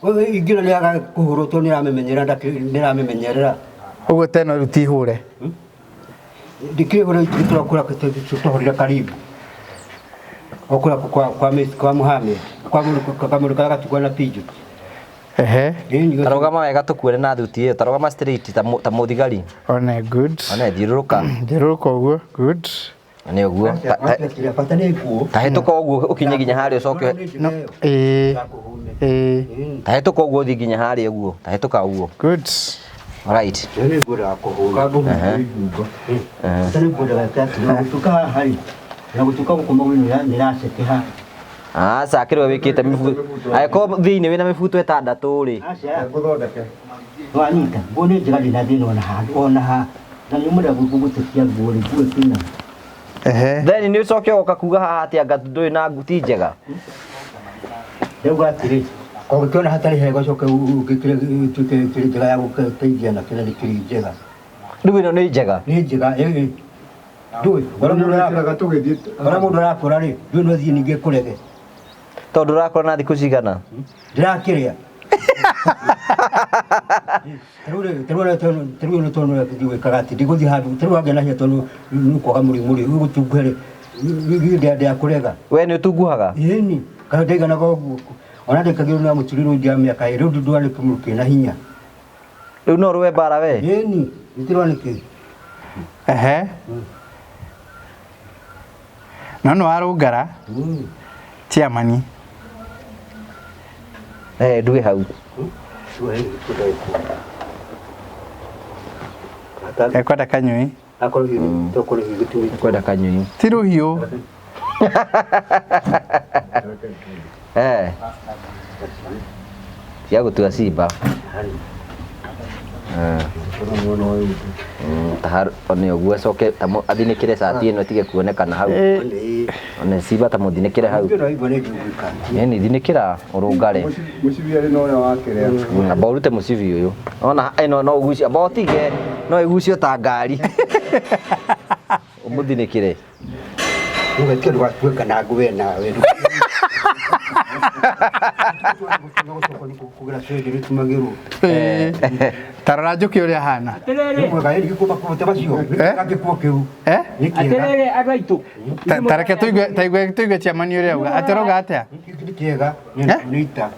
Ingĩra nĩ yaga kũhũrwo tondũ nĩramĩmenyerera nĩramĩmenyerera. Ũguo teno rĩu ti hũre. Ndikĩhũra tũrakũra tũhũrire karibu. O kũrĩa kwa Muhammad kwa mũndũ karĩa gatigwo na pinjo. Ehe. Tarũgama wega tũkuone na thuti ĩyo. Tarũgama straight ta mũthigari. One good. One thiũrũrũka. Thiũrũrũka ũguo. Good. Nĩ ũguo. Bata nĩ nguo. Ta hĩtũka ũguo ũkinye nginya harĩa ũcoke. No. Ĩĩ. Ĩĩ. Ta hĩtũka ũguo ũthiĩ nginya harĩa ũguo. Ta hĩtũka ũguo. Good. Alright. Nĩ nguo ndagakũhũra. Bata nĩ nguo ndagakĩra na gũtuka haha rĩ. Na gũtuka gũkũ magũrũ nĩ ĩracekeha. Aca kĩrĩa wĩkĩte mĩbuto. Angĩkorwo thĩinĩ wĩna mĩbuto ĩtandatũ rĩ. Aca. Ngũthondeke. Wanyita. Nguo nĩ njega ndĩna thĩna ona handũ ona ha. Na nĩ mũndũ gũgũtetia nguo rĩ nguo ĩkĩina. Ehe. Then nĩ ũcoke ũgoka kuga haha atĩ anga ndũrĩ na nguti njega. Ndauga atĩrĩ, ũngĩkĩona hatarĩ hega ũcoke ũgĩkĩre ĩtuĩke ĩkĩrĩ njega ya gũteithia na kĩrĩa nĩkĩrĩ njega. Rĩu ĩno nĩ njega. Nĩ njega ĩĩ. Ndũĩ, ũrĩa mũndũ arakũra rĩ, ndũĩ no thiĩ ningĩ kũrege. Tondũ ũrakũra na thikũ cigana? Ndĩrakĩrĩa. Tarĩu rĩ tondũ nĩ gwĩkaga atĩ ndigũthiĩ handũ, tarĩu wangĩa na hinya tondũ nĩ kwaga mũrimũ rĩ, ũgũtunguhe rĩ, ndĩakũrega. We nĩ ũtunguhaga? Ĩni, kana ndaiganaga ũguo. Ona ndĩkagĩrwo nĩ mũturĩrwo ndia mĩaka ĩrĩ, rĩu ndwara nĩ kĩmũrũ kĩna hinya. Rĩu no ũrũe mbara we? Ĩni, gĩtirwa nĩ kĩ. Ehe. No nĩ warũngara. Chairman. Eh, nduge hau. Ekwenda kanyui. Ekwenda kanyui. Ti rũhiũ. Eh. Cia gũtua simba. Nĩ ũguo acoke athinĩkĩre cati ĩno ĩtige kuonekana hau. One simba ta mũthinĩkĩre hau. Ĩni thinĩkĩra ũrũngare. Mũcibi arĩ na ũrĩa wakĩrĩa. Amba ũrute mũcibi ũyũ. Ona ĩno no ũgucie, amba ũtige no ĩgucio ta ngari. Ũmũthinĩkĩre. Ndũgetie ndũgatuĩka na ngũwe nawe. Kũgĩra cwĩndĩ nĩtumagĩrwo. Ta rora njũkĩ ũrĩa ahana. Atĩrĩrĩ, Mwega ĩri gĩkuo makuote macio. Eh? Gĩkuo kĩu. Eh? Nĩ kĩega. atĩrĩrĩ andũ aitũ. Ta reke tũigue taigue tũigue chairman ũrĩa auga. Atĩ ũrauga atĩa? Nĩ kĩega. Eh? Nĩ ita.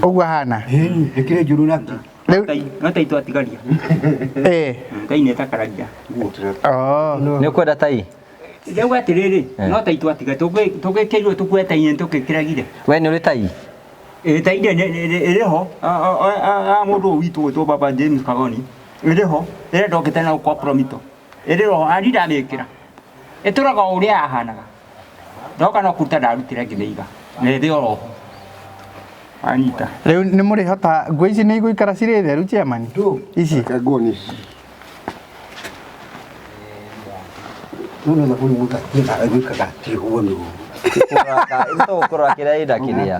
Ũguo ahana. Ĩni, nĩ kĩrĩ njũru naki. Rĩu No ta itũ atigaria. eh Tai nĩ ĩtakaragia. oh. Nĩ ũkwenda tai? Ndauga atĩrĩrĩ, no ta itũ atiga tũgĩkĩirwo tũkue tai nĩ tũkĩkĩragire. We nĩ ũrĩ tai? Ĩ tai ĩrĩ ho ya mũndũ ũyũ witũ gwĩtwo Baba James Kagoni ĩrĩ ho ĩrĩa ndokĩte nayo kwa Promito ĩrĩ ho ani ndamĩkĩra ĩtũraga o ũrĩa yahanaga ndoka no kũruta ndarutire ngĩmĩiga na ĩrĩ oro ho anyita Rĩu nĩ mũrĩhota nguo ici nĩ igũikara cirĩ theru chairman? Ici. Nguo nĩ No no thabuni mũndũ atigaga gwĩkaga atihwo nĩ ũũ. Tũkũrora kĩrĩa ĩna kĩrĩa.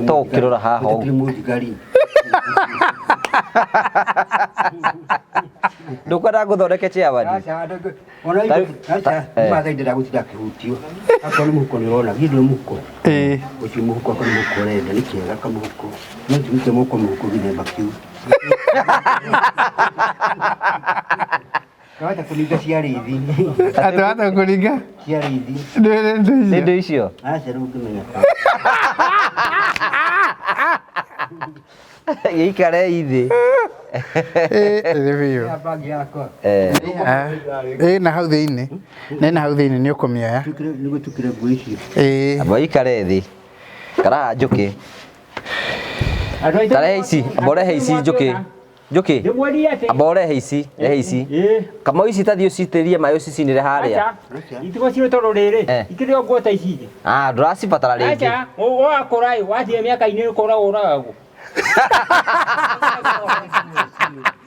Tũkĩrora haha ũguo. Ũguo. Mũthigari. Ndũkwenda ngũthondeke chairman? Aca, ona indo, aca, mathaa ndĩra gũtinda akĩhutio. Akorwo nĩ mũhuko nĩ ũrona, githĩ ndũrĩ mũhuko. Eh. Ũcio mũhuko akorwo nĩ mũhuko ũrenda, nĩ kĩega kamũhuko. No tirute moko mũhuko gĩthemba kĩu. Kawata kũninga cia rĩithi. Atĩ wata kũringa? Cia rĩithi. Nĩ nĩ Nĩ icio. indo icio? Aca rĩu ngĩmenya. Gĩikare ithĩ. Eh, ĩrĩ biũ. Bagi yakwa. Eh. Ĩ na hau thĩinĩ. Nĩ na hau thĩinĩ nĩ ũkũmĩoya. Nĩguo tũkĩre nguo icio. Ĩ. Amba ũikare thĩ. Karaha njũkĩ. Andũ aitũ Ta rehe ici, amba ũrehe ici njũkĩ. Njũkĩ. Ndĩmwĩrire atĩ Amba ũrehe ici, rehe ici. Ĩ. Kamau ici ta thiĩ ũcitĩrĩrie maĩ ũcicinĩre harĩa. Aca, itigo cirĩ tondũ rĩrĩ Eh. ikĩrĩ o nguo ta ici ingĩ. Ah, ndũracibatara rĩngĩ. Aca, wakũra ĩ wathiĩ mĩaka-inĩ ũkũra ũragagwo.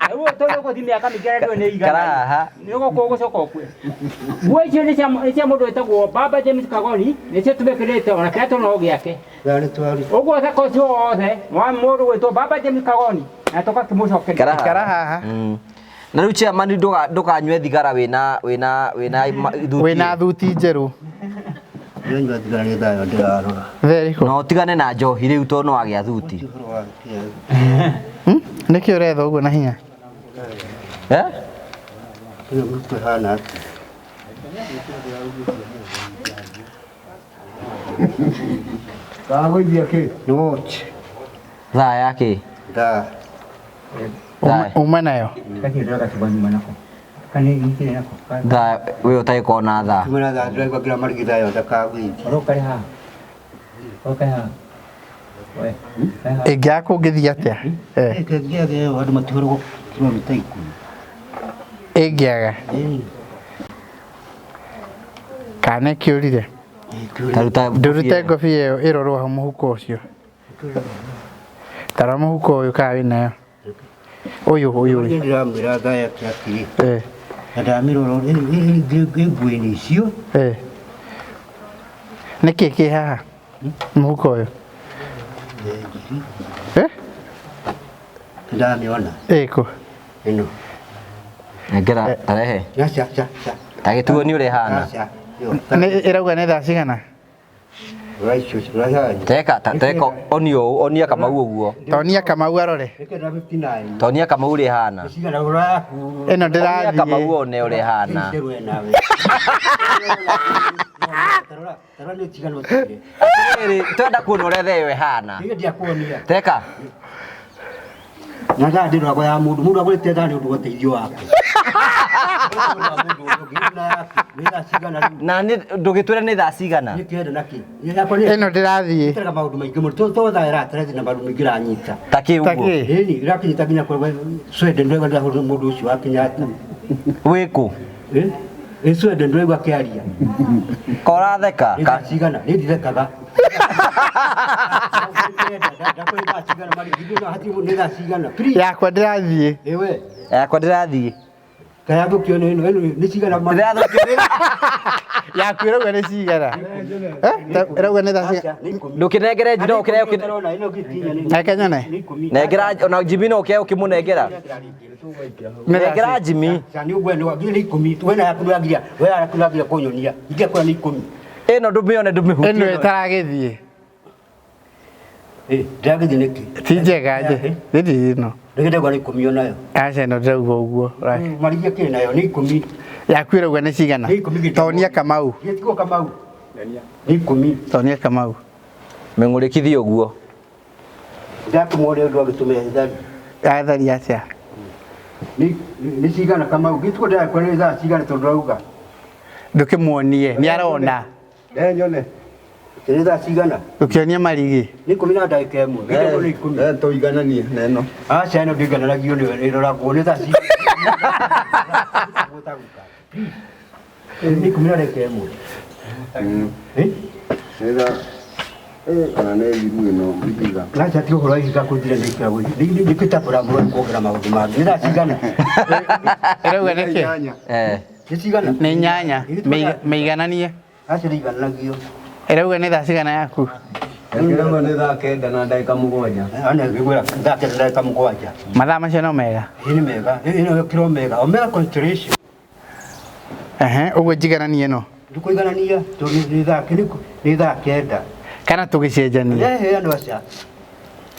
Rĩu tondũ ũgũthiĩ mĩaka mĩingĩ na ndũĩ nĩ igana. Karaha. Nĩ ũgũkũ ũgũcoka ũkue. Nguo icio nĩ cia mũndũ wĩtagwo Baba James Kagoni nĩcio tũmĩkĩrĩte ona kĩratũ no gĩake. Thaa nĩ twaruta. Ũguo thaka ũcio wothe nĩ wa mũndũ gwĩtwo Baba James Kagoni na tũgakĩmũcokeria. Karaha. Ikara haha. Na rĩu chairman ndũkanyue thigara wĩna wĩna wĩna thuti. Wĩna thuti njerũ. Ndĩranyua thigara nĩ thaa ĩyo ndĩrarora. Thaa ĩrĩkũ? Na ũtigane na njohi rĩu tondũ nĩ wagĩa thuti. Ũhoro wa kĩega. Nĩkĩ ũretha ũguo na hinya? Eh? Ĩno mĩhuko ĩhana atĩa? Ndagũithia kĩ? Nĩ watch. Thaa ya kĩ? Thaa. Thaa. Uma nayo. Gakĩ ndĩragatigwo nyuma nako. Kana gĩkĩrĩ nako. Thaa we ũtagĩkorwo na thaa. Kuma na thaa ndĩraigua nginya marigi thaa ĩyo ndakagũithia. Ũroka haha. Ũroka haha. We. Haha. Ĩngĩaga kũngĩthiĩ atĩa? Eh. Ĩngĩaga ĩyo andũ matihũragwo kilomita ikũmi. Ĩngĩaga. Kana ĩkĩũrire. Taruta Ndũrute ngobia ĩyo ĩrorwo hau mũhuko ũcio. Tara mũhuko ũyũ kana wĩnayo. Ũyũ ũyũ Niĩ ũyũ. ndĩramwĩra thaa yake atĩrĩ. Eh. Na ndamĩrora ĩ nguo-inĩ icio. Eh. Nĩkĩ kĩ haha? Mũhuko ũyũ. Eh? Ndamĩona. Ĩkũ. Ĩno. Nengera tarehe. Aca, aca, aca. Ta gĩtuo nĩ ũrĩa ĩhana. Aca. Ĩyo. Nĩ ĩrauga nĩ thaa cigana? Rora icio, rora haha. Teka teka onia ũũ, onia Kamau ũguo. Tonia Kamau arore. Ĩkĩra 59. Tonia Kamau ũrĩa ĩhana. Cigana rora yaku. Ĩno Onia ndĩrathiĩ. Kamau one ũrĩa ĩhana. Njerũ nawe. Tarora, tarora nĩ cigana ũtigire. Atĩrĩrĩ, twenda kuona ũrĩa thaa ĩyo ĩhana. Niĩ ndiakuonia. Teka. Na thaa ndĩroragwo ya mũndũ. Mũndũ agũrĩte thaa nĩ ũndũ wa ũteithio wake. Nĩ thaa cigana rĩu? Na nĩ ndũgĩtwĩre nĩ thaa cigana. Nĩ kĩenda na kĩ? Yakwa nĩ Ĩno ndĩrathiĩ. ĩtaraga maũndũ maingĩ mũno. To thaa ĩratara na maũndũ maingĩ ĩranyita. Ta kĩ Ta ũguo? kĩ? Ĩni, ĩrakinyita nginya kwa Sweden ndĩraigua ndĩrahũrwo nĩ mũndũ ũcio wakinya. Wĩkũ? Ĩ? Ĩ Sweden ndĩraigua akĩaria. Koratheka. Nĩ thaa cigana? Nĩ ndithekaga. Nĩ thaa cigana? Please. Yakwa ndĩrathiĩ. Ĩwe. Yakwa ndĩrathiĩ. Kayathũkio nĩ ĩno, ĩno nĩ cigana Ndĩrathũkio nĩ Yaku ĩrauga nĩ cigana? Eh? Ĩrauga nĩ thaa cigana? Ndũkĩnengere Jimmy no ũkĩreheo Reke nyone. Nengera ona Jimmy no ũkĩheo ũkĩmũnengera. Nĩ thaa Nengera cigana? Jimmy. Nĩ ũguo nĩ nginya nĩ ikũmi we na yaku nĩwagiria we yaku nĩwagiria kũnyonia ingĩakora nĩ ikũmi. Ĩno ndũmĩone ndũmĩhutie. Ĩno ĩtaragĩthiĩ. Ndĩragĩthiĩ nĩkĩ? Ti njega nje. Thĩndĩ ĩno. Ndĩgĩndagwa nĩ ikũmi onayo. Aca ĩno ndĩrauga ũguo. Marigia kĩrĩ nayo nĩ ikũmi. Yaku ĩrauga nĩ cigana? Nĩ ikũmi gĩtagwo. Tonia Kamau. Gĩtigwo Kamau. Nĩ ikũmi. Tonia Kamau. Mĩng'ũrĩkithie ũguo. Ndakĩmuona ũndũ agĩtũmĩra ithari. Athari atĩa? Nĩ cigana Kamau? Gĩtigwo ndĩrakwĩra nĩ thaa cigana tondũ ndauga. Ndũkĩmuonie, nĩ arona. Nyone. Nĩ thaa cigana? Ndũkĩonie marigi. Nĩ ikũmi na ndagĩka ĩmwe. Gĩtagwo nĩ ikũmi. Tũigananie na ĩno. Aca ĩno ndĩigananagio nĩyo ĩroragwo nĩ thaa cigana. Nĩ ikũmi na ndagĩka ĩmwe. Nĩ thaa kana nĩ thiru ĩno ihiga. Aca ti ũhoro wa ihiga kũnjĩra nĩ ikĩragwo. Nĩ kĩtabũra mũno kuongerera maũndũ mangĩ. Nĩ thaa cigana? Ĩrauga nĩkĩ? Nĩ cigana? Nĩ inyanya. Mĩigananie. Aca ndĩigananagio. Ĩrauga nĩ thaa cigana yaku? Ĩrauga nĩ thaa 9 na ndagĩka 7. Ana ngĩgwĩra thaa 9 na ndagĩka 7. Mathaa macio no mega? Ĩ nĩ mega. Ĩno ĩkĩrwo mega. Omega constellation. Ehe, ũguo njigananie ĩno. Ndũkũiganania tondũ nĩ thaa nĩ thaa 9. Kana tũgĩcenjanie? Ehe, andũ aca.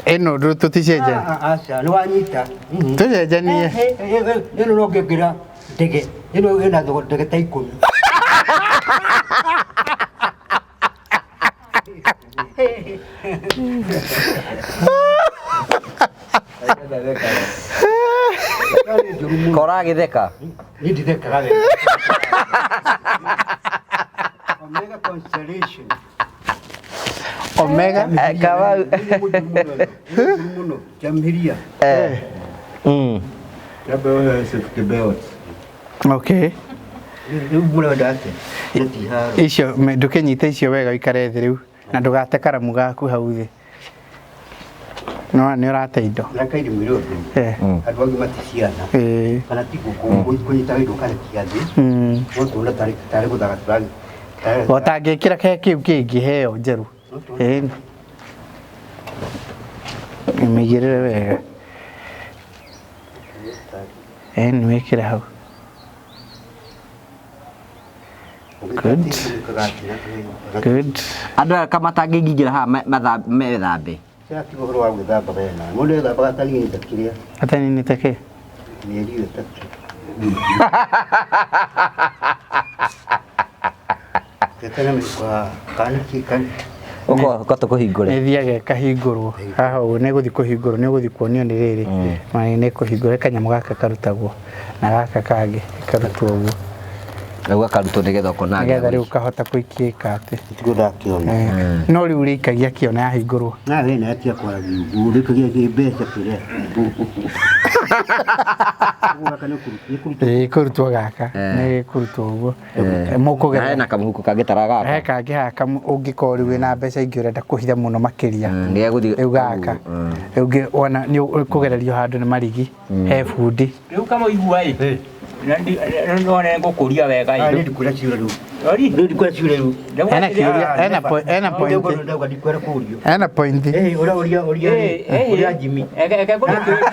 Ĩno tũticenjanie. Aca, nĩ wanyita. Tũcenjanie. Ĩno no ngĩngĩra ndege. Ĩno ĩna thogora ndege ta 10. Kora agĩtheka. Niĩ ndithekaga wega. Omega constellation. Omega Kamau. Mũno Jamhiria. Labda wewe safety belt. Okay. Rĩu mũrenda atĩa? Nĩ ti haro. Icio ndũkĩnyite icio wega ũikare thĩ rĩu na ndũgate karamu gaku hau thĩ. No nĩ ũrate indo. Rakairi mwĩrĩ ũthĩ. Andũ angĩ maticiana. Kana ti kũnyita indo ũkarekia thĩ. No tuona tarĩ gũthaka tũragĩ. Ũtangĩkĩra ke kĩu kĩngĩ heo njerũ. Ĩĩ. Mĩigĩrĩre wega. Ĩĩ nĩ wĩkĩre hau. Good. Good. Andũ aya kama matangĩingĩra haha methambe. Ti ũhoro wa gwĩthamba wena. Mũndũ ethambaga ataninĩte kĩrĩa. Ataninĩte kĩ? Mĩeri ĩyo 3. Tetana mĩhuko haha. Kana kĩ kana. Ũka tũkũhingũre. Ĩthiaga ĩkahingũrwo. Haha ũguo nĩ ĩgũthiĩ kũhingũrwo, nĩ ũgũthiĩ kuonio nĩ rĩrĩ. Nĩ kũhingũrwo kanyamũ gaka karutagwo na gaka kangĩ karutwo ũguo. Rĩu gakarutwo nĩgetha ũkona. Nĩgetha rĩu ũkahota kũikia ikatĩ. Tiguo ndakĩona. No rĩu ũrĩikagia kĩona yahingũrwo. Na we na atia kwaragia ũguo ũrĩkagia kĩ mbeca kĩrĩa. Ĩĩ kũrutwo gaka. Nĩ kũrutwo ũguo. Mũkũgerera. Hena kamũhuko kangĩ tara gaka. He kangĩ haha ũngĩkorwo rĩu wĩna mbeca ingĩ ũrenda kũhitha mũno makĩria. Rĩu gaka. Rĩu wona nĩ ũkũgererio handũ nĩ marigi. He bundi. Rĩu kamũigua ĩ. No nĩ ngũkũria wega ĩ. Nĩ ndikwĩra ciũra rĩu. Nĩ ndikwĩra ciũra rĩu. Hena kĩũria, hena point. Ndauga ndikwĩra kũrio. Hena point. Ĩ ũrĩa ũria ũria ũria Jimmy. Eke ngũrie kĩũria.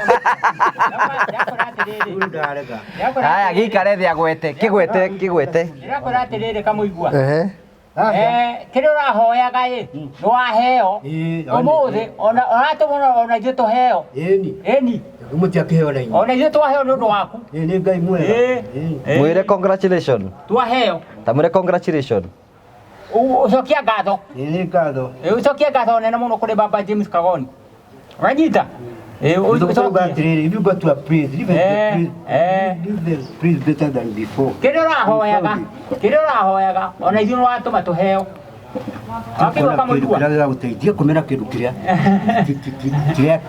Haya gĩikare thĩ agwete, kĩgwete, kĩgwete. Ndĩrakwĩra atĩrĩrĩ kamũigua. Ehe. Kĩrĩa ũrahoyaga ĩ nĩ waheo ũmũthĩ ona ũratũmwo ona ithuĩ tũheo. Ĩni. Ĩni. Mũtiakĩheo na inyuĩ. Ona ithuĩ twaheo nĩ ũndũ waku. Ĩ nĩ Ngai mwega. Mwĩre congratulation. Twaheo. Ta mwĩre congratulation. Ũcokia ngatho. Ĩ nĩ ngatho. Ũcokie ngatho nene mũno kũrĩ Baba James Kagoni. Wanyita? Atĩrĩrĩ, if you go to a place, leave the place, leave the place better than before. Kĩrĩa ũrahoyaga, kĩrĩa ũrahoyaga, ona ithuĩ nĩ watũma tũheo. Wakĩigua kamũigua? Kĩrĩa gĩgagũteithia kũmena kĩndũ kĩrĩa kĩrĩa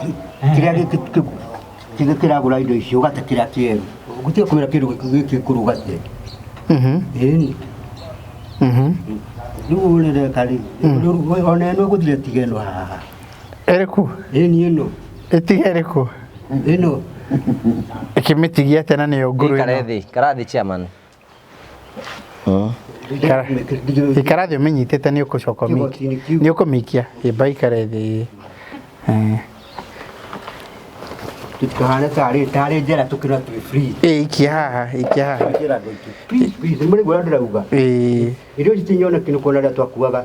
kĩrĩa kĩragũra indo icio ũgate kĩrĩa kĩerũ. Gũtiga kũmena kĩndũ gĩkĩ kĩkũrũ ũgate. Ĩni. Rĩu ũrereka rĩ, ona ĩno ĩgũthira ĩtige ĩno haha. Ĩrĩkũ? Ĩni ĩno. Ĩtige ĩrĩkũ? Ĩno. Ĩkĩmĩtigia atĩa na nĩyo ngũrũ Ikara ĩno? thĩ, ikara thĩ chairman. Ikara thĩ ũmĩnyitĩte nĩ ũkũcoka ũmĩikie. Nĩ ũkũmĩikia. Ĩmba ikare thĩ. Tũtikahane tarĩ tarĩ njera tũkĩra twĩ free. Ĩ ikia haha, ikia haha. Njera andũ aitũ. Please, please, nĩ mũraigua ũrĩa ndĩrauga. Ĩ. Irio ici tinyone nĩ kuona rĩrĩa twakuaga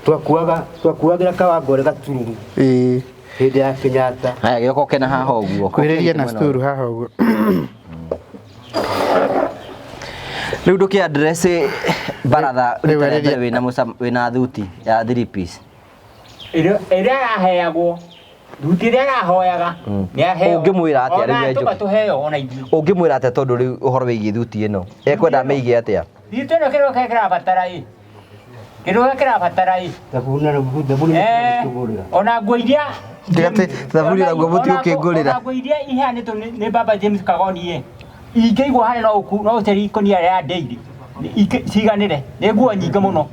twakuaga twakuagĩra kawangore gatururu Ĩ. hĩndĩ ya Kenyatta. Haya gĩoka ũke na haha ũguo. Kuhĩrĩria na sturu haha ũguo. Rĩu ndũkĩ address baratha Rĩu rita rĩa arĩria- mbere wĩna wĩna thuti ya 3 piece. Ĩrĩa ĩrĩa araheagwo thuti ĩrĩa arahoyaga nĩ aheo. Ũngĩmwĩra atĩa rĩu Ona we tũba Njũkĩ? tũheo ona ithuĩ. Ũngĩmwĩra atĩa tondũ rĩu ũhoro wĩgiĩ thuti ĩno ekwenda amĩige atĩa? Thuti ĩno kĩrĩa kĩrĩa kĩrabatara ĩ. Kĩrĩa kĩrĩa kĩrabatara ĩ. Thabuni na thabuni Eh, tũgũrĩra. ona nguo iria Tiga atĩ thabuni ona nguo mũtigũkĩngũrĩra. Ona nguo iria iheanĩtwo nĩ baba James Kagoni ĩ. Ingĩigwo harĩa no ũku no ũcerie ikũnia rĩa daily. Ciganĩre. Nĩ nguo nyingĩ mũno.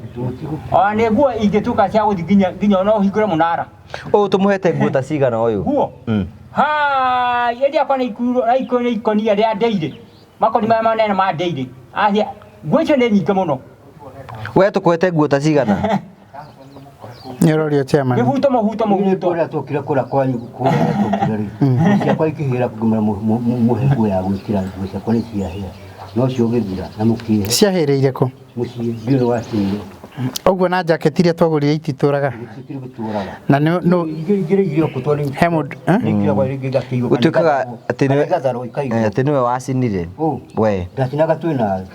Ona nĩ nguo ingĩtuĩka cia gũthiĩ nginya nginya no ũhingũre mũnara. Ũyũ tũmũhete nguo ta cigana ũyũ? Nguo? Hai, ĩrĩa akwa nĩ ikuo na ikuo nĩ ikũnia rĩa daily. Makoni maya manene ma daily. Acia, nguo icio nĩ nyingĩ mũno. We tũkũhete nguo ta cigana? Nĩ ũrorio chairman. Mĩhuto mũhuto mũhuto. Kũrĩa twokire kũrĩa kwanyu kũrĩa twokire rĩ. Nguo ciakwa ikĩhĩra kũngĩmera mũhe nguo ya gwĩkĩra nguo ciakwa nĩ ciahĩa. No cio ũgĩthira na mũkĩhe Ciahĩrĩire kũ? mũciĩ ndiũĩ nĩ wacinire. Ũguo na jacket iria twagũrire ititũraga. Gũtikĩrĩ gũtũraga. Na nĩ nũ Ingĩ ingĩ irio kũtwa nĩ he mũndũ eh? nĩikĩragwo rĩngĩ igakĩigwo. Gũtuĩkaga atĩ nĩwe igatharwo ikaigwo. atĩ nĩwe wacinire. Ũ. We. Ndacinaga twĩ nawe.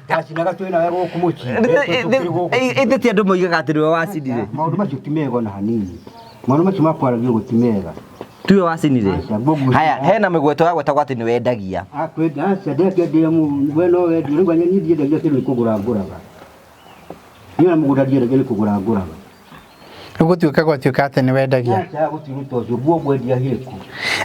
Ndacinaga twĩ nawe gũkũ mũciĩ. Tũkĩrĩ gũkũ. Ithe ti andũ moigaga atĩ nĩwe wacinire. Maũndũ macio ti mega ona hanini. Maũndũ macio ma kwaragio gũti mega. Tiwe wacinire. Aca, nguo ngũci- Haya, hena mĩgweto yagwetagwo atĩ nĩwendagia. Akwenda aca ndekendire we no wendio rĩu niĩ ndiendagia kĩndũ nĩ kũgũra ngũraga. Niĩ ona mũgũnda ndiendagia nĩ kũgũra ngũraga. Gũtuĩka gwatuĩka atĩ nĩ wendagia. Aca gũtiruta ũcio nguo ngwendia hĩkũ.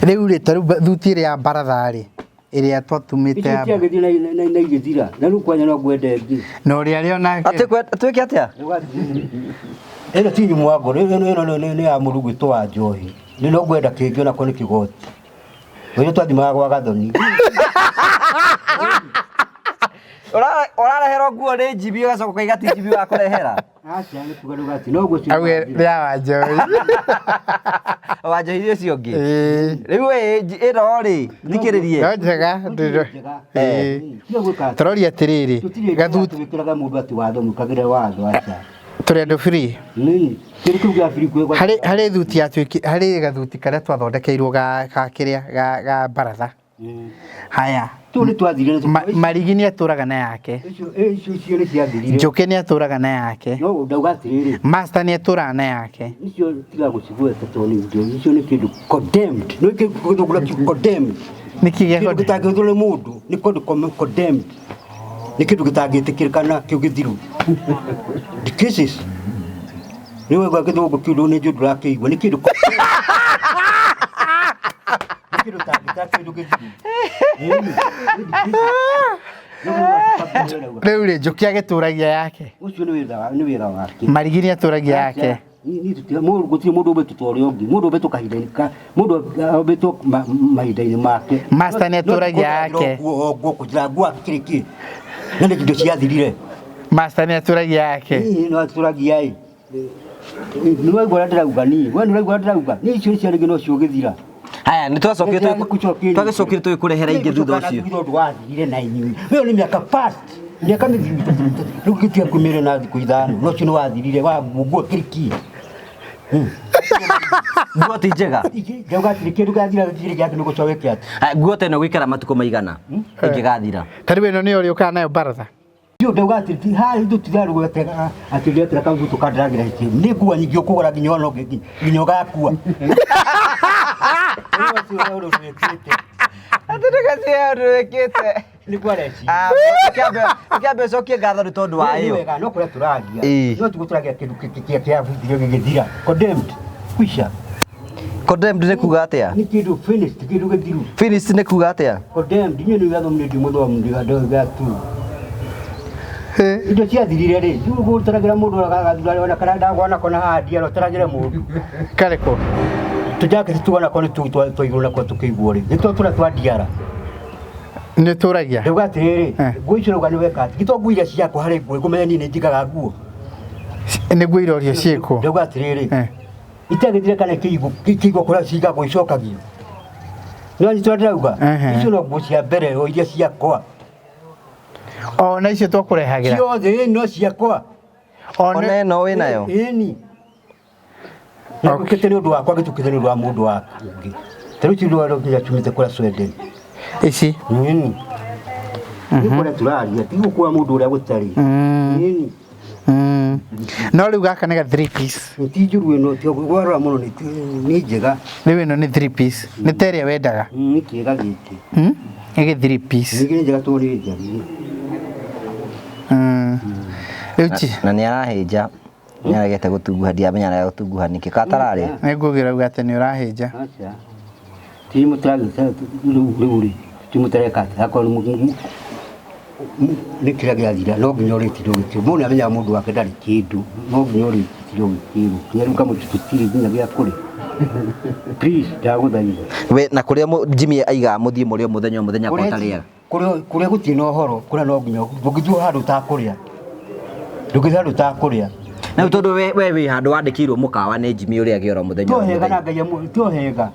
Rĩu rĩ ta rĩu thuti ĩrĩa ya baratha rĩ ĩrĩa twatumĩte Icio ya ciagĩthiĩ na igĩthira na rĩu kwanya no ngwende ĩngĩ. na ũrĩa arĩ onake Atĩ twĩke atĩa? Ĩno ti nyumu wa ngoro ĩno ĩno nĩ ya mũndũ gwĩtwo wa njohi. Nĩ no ngwenda kĩngĩ onako nĩ kĩgoti. Ũrĩa twathimaga gwa Gathoni. Ũrareherwo nguo nĩ njibi ũgacoka ũkaiga ti njibi wakũrehera. Aca nĩ kuga ndũgati no nguo auge nĩ ya Wanjohi. Wanjohi ũcio ũngĩ. Ĩĩ. Rĩu ĩ ĩno rĩ thikĩrĩrie. No njega Ĩĩ. Tũroria atĩrĩrĩ gathuti Gathuti mũndũ atĩ watho mũkagĩre watho aca. tũrĩ andũ free. Nini kĩndũ kĩu gĩa free kwĩ Harĩ harĩ thuti yatuĩki harĩ gathuti karĩa twathondekeirwo ga ga kĩrĩa ga ga baratha. Haya. Tu nĩ twathire Marigi nĩ atũraga na yake. icio icio icio nĩ ciathirire. Njũkĩ nĩ atũraga na yake. No ndauga atĩrĩrĩ Master nĩ atũraga na yake. icio tiga gũcigweta tondũ nĩ indo icio nĩ kĩndũ condemned. Nĩ kĩndũ kĩndũ condemned. Nĩkĩ gĩa Kĩndũ gĩtangĩhũthĩrwo nĩ mũndũ nĩ kĩndũ condemned. Nĩ kĩndũ gĩtangĩtĩkĩrĩka kĩu gĩthiru. The cases. Nĩ waigua gĩthũngũ kĩu nĩ njũ ndũrakĩigua nĩ kĩndũ condemned. Nĩ kĩndũ tangĩta kĩndũ gĩthiru. Rĩu rĩ Njũkĩ agĩtũragia yake. Ũcio nĩ wĩra nĩ wĩra wake. Marigi nĩ atũragia yake. Gũtirĩ mũndũ ũmbĩtwo ta ũrĩa ũngĩ mũndũ ũmbĩtwo kahinda-inĩ ka mũndũ ũmbĩtwo mahinda-inĩ make. Master nĩ atũragia yake. Nguo nguo kũnjĩra nguo akĩrĩ kĩ na nĩ indo ciathirire. Master nĩ atũragia yake. Niĩ no atũragia ĩ. Nĩ waigua ũrĩa ndĩrauga niĩ we nĩ ũraigua ũrĩa ndĩrauga niĩ icio cia rĩngĩ no ciũgĩthira. Haya nĩ twacokire twagĩcokire tũgĩkũrehera ingĩ thutha ũcio. Thutha wathirire na inyuĩ. Ĩyo nĩ mĩaka past mĩaka mĩthiru rĩu gĩtiga kumĩre na thikũ ithano no ũcio nĩ wathirire wa nguo kĩrĩ Nguo ti njega. Ndauga atĩrĩ kĩndũ gĩathira gĩtirĩ gĩake nĩ gũcoka wĩke atĩa. Haya, nguo ta ĩno gũikara matukũ maigana ĩngĩgathira. Ta rĩu ĩno nĩyo ũrĩũkaga nayo baratha. Ndio ndauga atĩ ti harĩ tũtirarugwetega atĩ ndetera kagutu kandĩragĩra hĩtĩ nĩ nguo nyingĩ ũkũgũra nginya ona ũngĩ nginya ũgakua. Atĩ ndũgacie ũndũ wĩkĩte. Nĩguo areciria. Kĩambe ũcokie ngatho nĩ tondũ wa Nĩ ĩyo. wega no kũrĩa tũragia Ĩĩ. no tũgũtũragia kĩndũ kĩa buthirio gĩgĩthira condemned kwisha Condemned nĩ kuga atĩa? nĩ kĩndũ finished kĩndũ gĩthiru Finished nĩ kuga atĩa? condemned inyuĩ nĩ watho mũnĩ ndi mũthomu ndiga tu indo ciathirire rĩ rĩu gũtaragĩra mũndũ agathura ona kana ndagwana kona haha ndiara ũtaragĩre mũndũ Karĩkũ? tũjaketi tuona ko nĩ twaigwo nako tũkĩiguo rĩ nĩ tũrĩa twa ndiara Nĩ ũtũragia. ndauga atĩrĩrĩ Eh. nguo icio rauga nĩ weka atĩ gĩto nguo iria ciakwa harĩ nguo ngũmenya niĩ nĩ njigaga nguo Nĩguo irorio ciĩkwo. ndauga atĩrĩrĩ Eh. Itagĩthire kana kĩigũ kĩigũ kũrĩa cigagwo icokagio. Nĩ wanyita ndĩrauga? Ehe. Icio no nguo cia mbere o iria ciakwa. Ona icio twakũrehagĩra. Ciothe no ciakwa. Ona ĩno wĩ nayo? Ĩni. Nakũkĩte nĩ ũndũ wakwa gĩtukĩte nĩ ũndũ wa mũndũ wa ũngĩ. Ta rĩu ti rwaro nginya tumĩte kũrĩa Sweden. Ici. Ĩni. Nĩ kũrĩa tũraria ti gũkua mũndũ ũrĩa gũtarĩ. Ĩni. No rĩu gaka nĩ ga 3 piece. Ti njũru ĩno ti warora mũno nĩ njega. Rĩu ĩno nĩ 3 piece. Nĩ ta ĩrĩa wendaga. Nĩ kĩega gĩkĩ. Nĩ gĩ 3 piece. Ningĩ nĩ njega tondũ nĩ njariĩ. Rĩu ti. Na nĩ arahĩnja. Nĩ aregete gũtunguha ndiamenya arega gũtunguha nĩkĩ katararĩ. Nĩ ngũgĩra uga atĩ nĩ ũrahĩnja. Aca. Ti mũtaragĩka rĩu rĩ ti mũtareka atĩ akorwo nĩ kĩrĩa gĩathira no nginya ũrĩtirwo gĩkĩrwo. Mũndũ nĩamenyaga mũndũ wake ndarĩ kĩndũ no nginya ũrĩtirwo gĩkĩrwo. Nginya rĩu kamũtĩ tũtirĩ nginya gĩa kũrĩa. Please ndagũthaitha. We na kũrĩa Jimmy aigaga mũthiĩ mũrĩo mũthenya o mũthenya kwa ũtarĩaga. Kũrĩa gũtirĩ na ũhoro kũrĩa no nginya ndũngĩthiĩ handũ ũtakũrĩa. Ndũngĩthiĩ handũ ũtakũrĩa. Na rĩu tondũ we wĩ handũ wandĩkĩirwo mũkawa nĩ Jimmy ũrĩa agĩora mũthenya o To hega na mũthenya. Ngai to hega.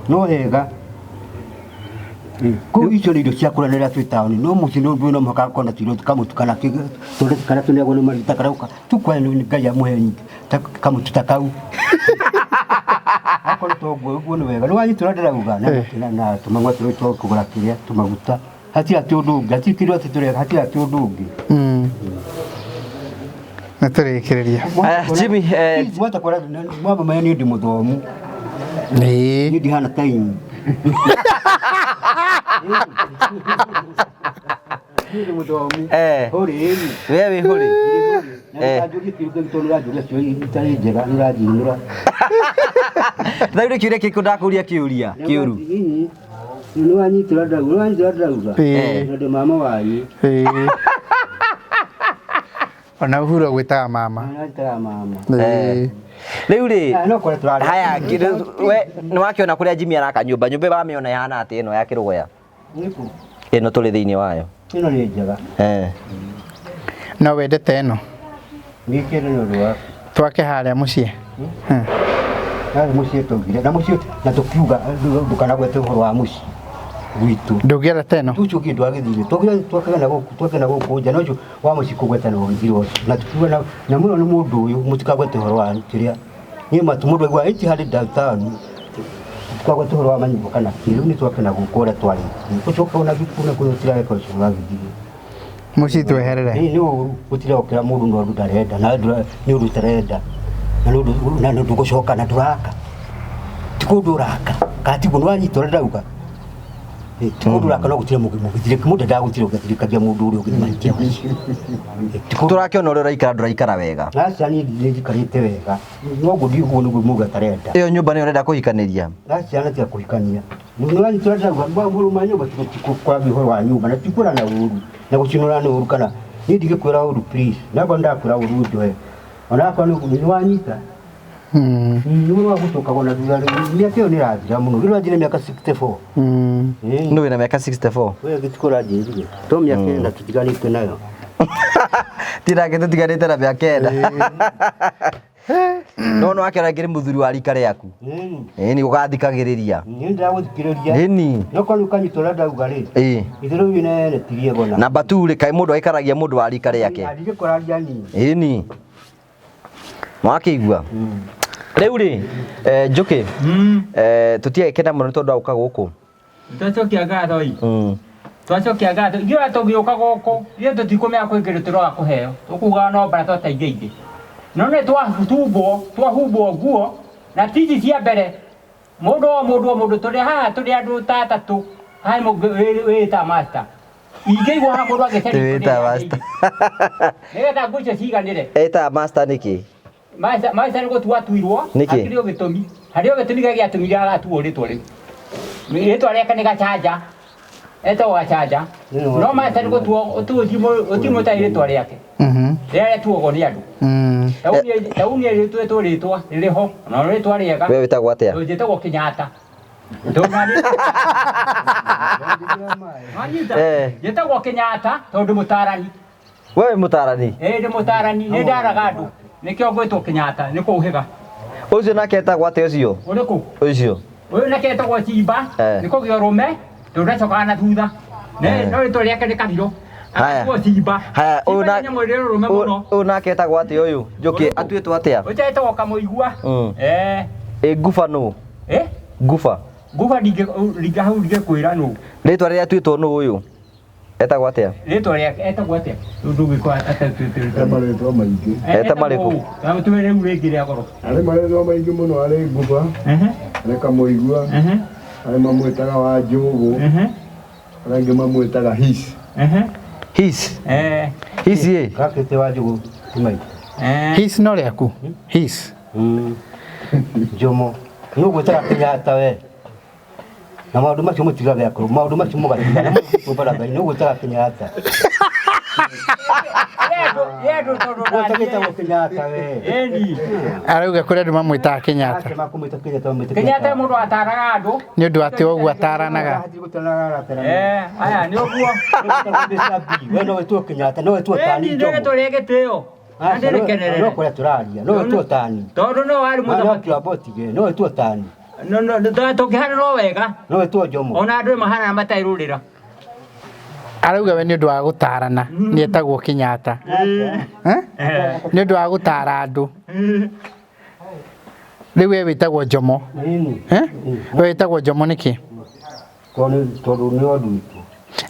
No hega. Kũu icio nĩ irio cia kũrĩa rĩrĩa twĩ taũni no mũciĩ no ndũĩ no mũhaka akorwo na tũirio kamũtu kana tondũ kana tũneagwo nĩ maruta kana ũka tukwa nĩ Ngai amũhe nyingĩ ta kamũtu ta kau. Akorwo to ũguo ũguo nĩ wega. Nĩ wanyita ũrĩa ndĩrauga na tũmang'wa tũrĩa twa kũgũra kĩrĩa tũmaguta. Hatirĩ atĩ ũndũ ũngĩ hatirĩ kĩndũ atĩ tũreka hatirĩ atĩ ũndũ ũngĩ. Nĩ tũrĩkĩrĩria. Jimmy, Mwata kwara mwamba maya niĩ ndĩ mũthomu. Ĩĩ. Niĩ ndihana ta inyuĩ. Niĩ ndĩ mũthomu. Hũrĩ ĩni. We wĩ hũrĩ. Na nĩũranjũria kĩũria tondũ nĩũranjũria ciũria itarĩ njega nĩũranjinũra. Rĩu nĩ kĩũria kĩrĩkũ ndakũria kĩũria kĩũru? Nĩwanyitĩra ndauga, nĩwanyitĩra ndauga. Ĩĩ. Na ndĩ mama wanyu. Ĩĩ. Ona Uhuru agwĩtaga mama. Nĩwanyitĩra mama. Ĩĩ. Rĩu rĩ No kũrĩa tũrarĩa. haya we nĩwakĩona kũrĩa Jimmy araka nyũmba nyũmba wamĩona ĩhana atĩ ĩno ya Kĩrũgoya? Nĩkũ? Ĩno tũrĩ thĩinĩ wayo. Ĩno nĩ njega. No wendete ĩno? Nĩkĩrĩ nĩ ũndũ waku. Twake harĩa mũciĩ. Harĩa mũciĩ twaugire na mũciĩ na tũkiuga ndũkanagwete ũhoro wa mũciĩ gwitũ. Ndũngĩenda ta ĩno? Ũcio ũngĩ ndwagĩthire. Twaugire twakena gũkũ twakena gũkũ nja na ũcio wa mũciĩ kũgweta na ũgĩthire ũcio. Na tukiuga na mũno nĩ mũndũ ũyũ mũtikagwete ũhoro wa kĩrĩa. Niĩ matũ mũndũ aigua ĩti harĩ downtown. Tukagweta ũhoro wa manyũmba kana kĩ. Rĩu nĩ twakena gũkũ ũrĩa twarĩtie. Ũcoke ona thukuru na kũrĩa ũtirareka ũcio ũragĩthire. Mũciĩ tweherere. Nĩ ũru gũtirokĩra mũndũ na ũndũ ndarenda na nĩ ũndũ ũtarenda na nĩ ũndũ na nĩ ũndũ na ndũraka. Ti kũndũ ũraka. Kana tiguo nĩwanyita ũrĩa ndauga. Ti kũndũ ũraka no gũtirĩ mũgĩthirĩka mũndũ endaga gũtirĩ ũgĩthirĩkagia mũndũ ũrĩa ũngĩ mahĩtia macio. Tũrakĩona ũrĩa ũraikara ndũraikara wega. Aca niĩ nĩ njikarĩte wega. No ngũthiĩ ũguo nĩguo mũndũ atarenda. Ĩyo nyũmba nĩyo ũrenda kũhikanĩria? Aca na tiga kũhikania. Nĩwanyita ũrĩa ndauga maũndũ ma nyũmba tikwaria ũhoro wa nyũmba na tikwĩrana ũru na gũcinũra nĩ ũru kana niĩ ndigĩkwĩra ũru please. Na akorwo nĩndakwĩra ũru njoe. Ona akorwo nĩwanyita. Nĩ wa gũcoka na thutha rĩu mĩaka ĩyo nĩĩrathira mũno. Rĩu ũranjĩra mĩaka 64. Nũ wĩna mĩaka 64? We gĩtikũ ũranjĩrire. To mĩaka ĩna tũtiganĩte nayo. Tinake tũtiganĩte na mĩaka ĩna. No no akĩona ngĩrĩ mũthuri wa rika rĩaku. Ĩni ũgathikagĩrĩria. Niĩ ndĩragũthikĩrĩria. Ĩni. No korwo ũkanyita ũrĩa ndauga rĩ. Ĩĩ. Ithe rĩu inene ti rĩega ona. Namba 2 rĩ kaĩ mũndũ aikaragia mũndũ wa rika rĩake. Ndigĩkũraria niĩ. Ĩni. Mwakĩigua? Rĩu rĩ Njũkĩ tũtiagĩkena mũno nĩ tondũ wa gũka gũkũ. Twacokia ngatho ĩ. Twacokia ngatho ithuĩ ona tũgĩũka gũkũ ithuĩ tũtikũmenya kwĩ kĩndũ tũroga kũheo tũkugaga no mbara twataingĩingĩ no nĩ twatumbwo twahumbwo nguo na tiji cia mbere mũndũ o mũndũ o mũndũ tũrĩ haha tũrĩ andũ ta atatũ haha mũngĩ wĩĩtaga master ingĩigua haha mũndũ angĩcaria Wĩĩtaga master. nĩgetha nguo icio ciganĩre. Etaga master nĩkĩ? Master master nĩ gũtua atuirwo Nĩkĩ? hakĩrĩ o gĩtũmi harĩ o gĩtũmi kĩrĩa gĩatũmire agatuo rĩtwa rĩu rĩtwa rĩake nĩ Gachanja etagwo Gachanja no master nĩ gũtuo ũtimũtai rĩtwa rĩake rĩrĩa rĩtuagwo nĩ andũ tauni rĩtuĩtwo rĩtwa rĩrĩ ho na rĩtwa rĩega. We wĩtagwo atĩa? Njĩtagwo Kenyatta. Wanyita? Njĩtagwo Kenyatta tondũ mũtarani. We wĩ mũtarani? Ĩĩ ndĩ mũtarani nĩ ndaraga andũ nĩkĩo ngwĩtwo Kenyatta nĩ kũũhĩga. Ũcio nake etagwo atĩa ũcio? Ũrĩkũ? Ũcio. Ũyũ nake etagwo Simba. Eh. Nĩ kũgĩa ũrũme tondũ ndacokaga na thutha. Eh. No rĩtwa rĩake nĩ Kabirũ. Haya. Agatwo Simba. Haya, ũyũ Simba na nĩ nyamũ ĩrĩ ũrũme mũno. Ũyũ nake etagwo atĩa ũyũ? Njũkĩ Ũrĩkũ? atuĩtwo atĩa? Ũcio etagwo Kamũigua. Mm. Eh. Ĩ nguba nũ? Eh? Nguba. Nguba ndingĩ hau ndingĩkwĩra nũ. Rĩtwa rĩrĩa atuĩtwo nũ ũyũ? Etagwo atĩa? Rĩtwa rĩake etagwo atĩa? Rĩu ndũgĩkorwo He marĩtwa maingĩ. Eta marĩkũ? Tũwe rĩu rĩngĩ rĩa goro. Harĩ marĩtwa maingĩ mũno, harĩ nguba, harĩ kamũigua, harĩ mamwĩtaga wa njũgũ, harĩ angĩ mamwĩtaga his. His. Eh. His ĩ. Gakĩte wa njũgũ ti maitũ. His no rĩaku. His. Njomo. Nĩ ũgwĩtaga Kenyatta we. Na maũndũ macio mũtigage akũrũ, maũndũ macio mũgatiga na mũbara Ngai, nĩ ũgwĩtaga Kenyatta. Yendũ tondũ Ũgwĩtagwo Kenyatta we. Ĩni. Arauga kũrĩ andũ mamwĩtaga Kenyatta. Aca makũmwĩta Kenyatta mamwĩte Kenyatta mũndũ ataraga andũ. Nĩ ũndũ atĩ ũguo ataranaga. Eh, aya nĩ ũguo. We no wĩtwo Kenyatta, no wĩtwo Tani Ĩni nĩ Njomo. rĩtwa rĩa gĩtĩo. Na ndĩrĩkenerere. No kũrĩa tũraria, no wĩtwo Tani. Tondũ no warĩ No mũthamaki. kĩambo tige, no wĩtwo Tani. No no tũngĩhana no wega. No wĩtwo Njomo. Ona andũ mahana matairũrĩra. Arauga we nĩ ũndũ wa gũtarana nĩ etagwo Kenyatta. Eh? Nĩ ũndũ wa gũtara andũ. Rĩu we wĩtagwo Njomo. Eh? We wĩtagwo Njomo nĩkĩ? Tondũ nĩ ũnduĩtwo.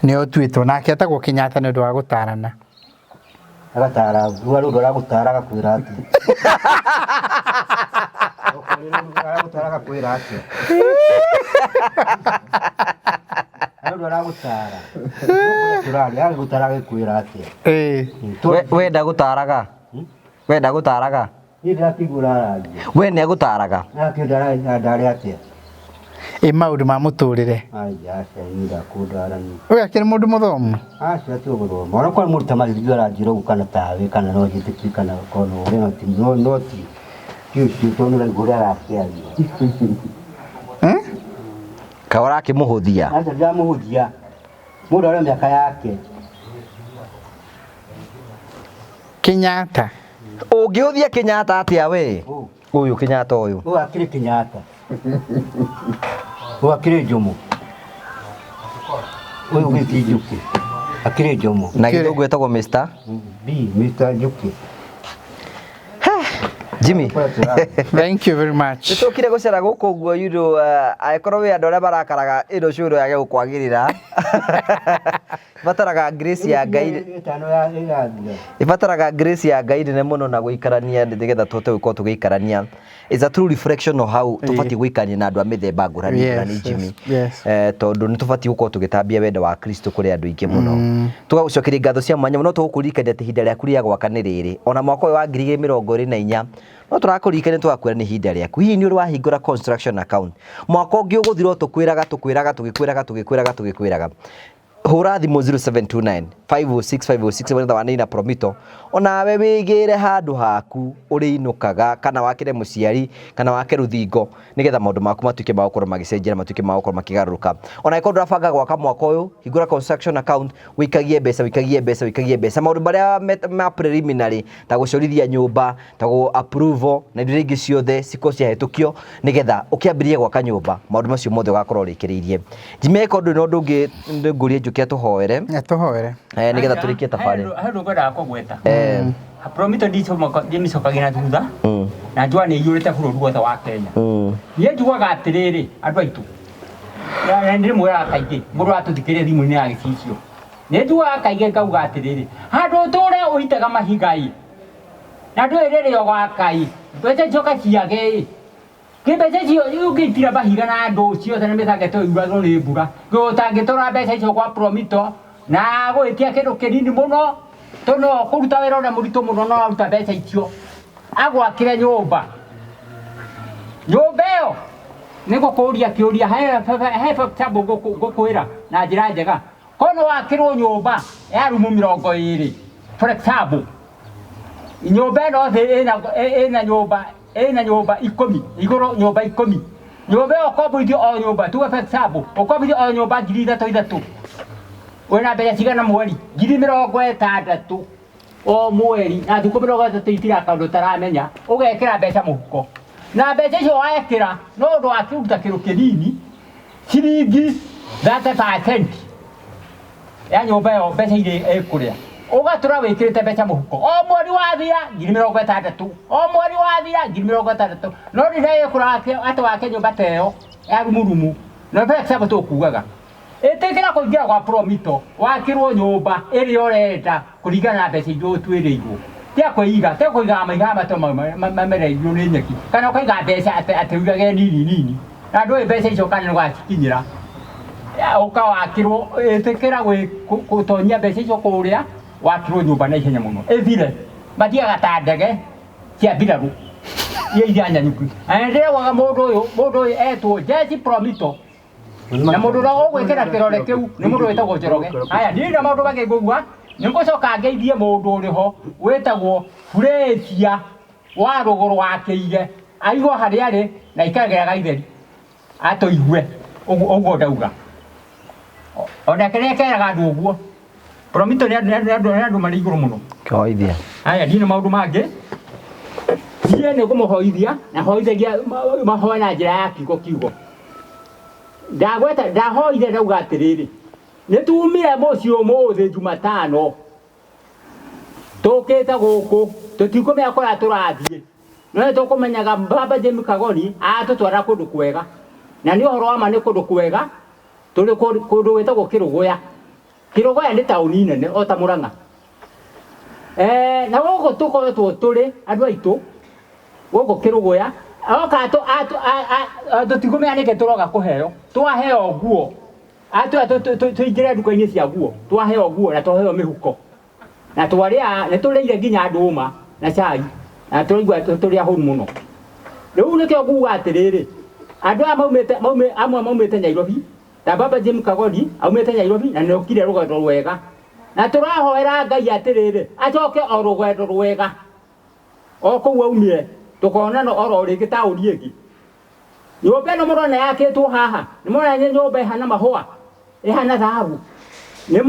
Nĩ ũtuĩtwo nake etagwo Kenyatta nĩ ũndũ wa gũtarana. Agatara, rĩu ũndũ aragũtara agakwĩra atĩa? Aragũtara agakwĩra atĩa? Ũndũ aragũtara. Tũraria, aragũtara agakwĩra atĩa? Ĩĩ. We ndagũtaraga. We ndagũtaraga. Niĩ ndĩrakĩigua ũraragia. We nĩ agũtaraga. Arakĩndara ndare atĩa? Ĩ maũndũ ma mũtũrĩre. Aya, aca niĩ ndakũndara niĩ. Ũyũ akĩrĩ mũndũ mũthomu. Aca ti gũthoma. Ona korwo mũruta mathithio aranjĩra ũguo kana tawe kana no njĩtĩkie kana korwo ũrĩa no ti no no ti ti ũcio tondũ nĩũraigua ũrĩa arakĩaria. Kaĩ ũrakĩmũhũthia. Aca ndiramũhũthia. Mũndũ arĩ mĩaka yake. Kenyatta. Ũngĩhũthia Kenyatta atĩa we? Ũyũ Kenyatta ũyũ. Ũyũ akĩrĩ Kenyatta. Ũyũ akĩrĩ Njomo. Ũyũ ũngĩ ti Njũkĩ. Akĩrĩ Njomo. Na gĩthũngũ etagwo Mr. B, Mr. Njũkĩ. Jimmy. Thank you very much. Nĩtũkire gũcera gũkũ ũguo yurũ angĩkorwo wĩ andũ arĩa marakaraga ĩno cũrũ yage gũkwagĩrĩra. Ĩbataraga grace ya Ngai. Ĩtano ya ĩrathira. Ĩbataraga grace ya Ngai nene mũno na gũikarania nĩgetha tũhote gũkorwo tũgĩikarania. It's a true reflection of how tũbatiĩ gũikarania na andũ a mĩthemba ngũrani ngũrani Yes, Jimmy. yes, yes. Tondũ nĩ tũbatiĩ gũkorwo tũgĩtambia wendo wa Kristo kũrĩ andũ aingĩ mũno. Tũgagũcokeria ngatho cia mwanya mũno tũgũkũririkania atĩ ihinda rĩaku rĩa gwaka nĩ rĩrĩ. Ona mwaka ũyũ wa 2024 no tũrakũririkania tũgakwĩra nĩ ihinda rĩaku. Hihi nĩ ũrĩ wahingũra construction account? Mwaka ũngĩ ũgũthira o tũkwĩraga tũkwĩraga tũgĩkwĩraga tũgĩkwĩraga tũgĩkwĩraga. Hũra thimũ 0729 506 506 mwena wa Nina Promito onawe wĩgĩre handũ haku ũrĩinũkaga kana wakĩre mũciari kana wake rũthingo nĩgetha maũndũ maku matuĩke ma gũkorwo magĩcenjia na matuĩke ma gũkorwo makĩgarũrũka. Ona angĩkorwo ndũrabanga gwaka mwaka ũyũ, hingũra construction account wĩikagie mbeca wĩikagie mbeca wĩikagie mbeca maũndũ marĩa ma preliminary ta gũcorithia nyũmba ta gũ approval na indo iria ingĩ ciothe cikorwo ciahĩtũkio nĩgetha ũkĩambĩrĩrie gwaka nyũmba maũndũ macio mothe ũgakorwo ũrĩkĩrĩirie. Jimmy angĩkorwo ndũrĩ na ũndũ ũngĩ ngũrie Njũkĩ atũhoere. Atũhoere. Nĩgetha tũrĩkie tabarĩra. He ũndũ ngwendaga kũgweta. Promito ndicomakagia na thutha na njua nĩ iyũrĩte bũrũri wothe wa Kenya. Niĩ njugaga atĩrĩrĩ andũ aitũ na ndĩmwĩraga kaingĩ mũndũ atũthikĩrĩria thimũ-inĩ ya gĩcicio nĩ njugaga kaingĩ ngauga atĩrĩrĩ handũ ũtũre ũitaga mahiga ĩ na ndũĩ rĩrĩa ũgaka ĩ mbeca icio ũgaciage ĩ kĩ mbeca icio ũngĩitira mahiga na ndũ ciothe na mĩthanga ĩtoyuragwo nĩ mbura ũtangĩtwara mbeca icio kwa Promito na gwĩtia kĩndũ kĩnini mũno tondũ no kũruta wĩra ũrĩa mũritũ mũno no aruta mbeca icio agwakĩre nyũmba nyũmba ĩyo nĩ ngũkũria kĩũria he tabu ngũkwĩra na njĩra njega korwo nĩ wakĩrwo nyũmba ya rumu 20 for example nyũmba ĩno thĩ ĩna nyũmba ĩna nyũmba 10 igũrũ nyũmba 10 nyũmba ĩyo ũkomboithio o nyũmba tuge for example ũkomboithio o nyũmba 3,000 wĩna mbeca cigana mweri 60,000 o mweri na thikũ 30 itira kaũndũ ũtaramenya ũgekĩra mbeca mũhuko Na mbeca icio wekĩra no ũndũ wa kĩruta kĩndũ kĩnini ciringi 30% ya nyũmba ĩyo mbeca iria ĩkũrĩa ũgatũra wĩkĩrĩte mbeca mũhuko o mweri wathira 60,000 o mweri wathira 60,000 no rĩrĩa ĩkũra atĩ wake nyũmba ta ĩyo ya rumurumu na for example tũkugaga ĩtĩkĩra kũingĩra gwa Promito wakĩrwo nyũmba ĩrĩa ũrenda kũringana na mbeca iria ũtuĩrĩirwo tia kũiga tia kũiga maiga mato mamereirio nĩ nyeki kana ũkaiga mbeca atĩ ũigage nini nini na ndũĩ mbeca icio kana nĩũgacikinyĩra ũkawakĩrwo ĩtĩkĩra gũtonyia mbeca icio kũrĩa wakĩrwo nyũmba na ihenya mũno ĩthire mathiaga ta ndege cia mbirarũ iria iria nyanyuku. Na ndĩraugaga mũndũ ũyũ etwo Jesse Promito na mũndũ ũrĩa ũgwĩkĩra kĩrore kĩu nĩ mũndũ wĩtagwo Njoroge. Haya niĩ na maũndũ mangĩ ngũigua nĩ ngũcoka ngeithie mũndũ ũrĩ ho wĩtagwo Furacia wa rũgũrũ wa Kĩige aigwo harĩa arĩ na aikaragĩra Gaitheri atũigue ũguo ndauga. Onake nĩekeraga andũ ũguo. Promito nĩ andũ marĩ igũrũ mũno. Kĩhoithia. Haya ndirĩ na maũndũ mangĩ. Niĩ nĩ ngũmũhoithia na hoithagia mahoya na njĩra ya kiugo kiugo. Ndagweta ndahoire ndauga atĩrĩrĩ nĩ tumire mũciĩ ũmũthĩ Jumatano tũkĩte gũkũ tũtikũmenya kũrĩa tũrathiĩ no nĩ tũkũmenyaga Baba James Kagoni atũtwara kũndũ kwega na nĩ ũhoro wa ma nĩ kũndũ kwega tũrĩ kũndũ gwĩtagwo Kĩrũgũya. Kĩrũgũya nĩ taũni nene o ta Mũrang'a. Na gũkũ tũkoretwo tũrĩ andũ aitũ gũkũ Kĩrũgũya oka tũtikũmenya nĩkĩ tũroga kũheo twaheo nguo tũingĩre nduka-inĩ cia nguo twaheo nguo na twaheo mĩhuko na twarĩa nĩ tũrĩire nginya ndũma na cai na tũraigua tũrĩ ahũnu mũno. Rĩu nĩkĩo nguga atĩrĩrĩ andũ aya maumĩte amwe maumĩte Nairobi ta Baba James Kagoni aumĩte Nairobi na nĩokire rũgendo rwega na tũrahoera Ngai atĩrĩrĩ acoke o rũgendo rwega o kũu aumire tũkonana oro rĩngĩ taũni ĩngĩ. Nyũmba ĩno mũrona yakĩtwo haha nĩ mũrona nĩ nyũmba ĩhana mahũa ĩhana thahabu nĩ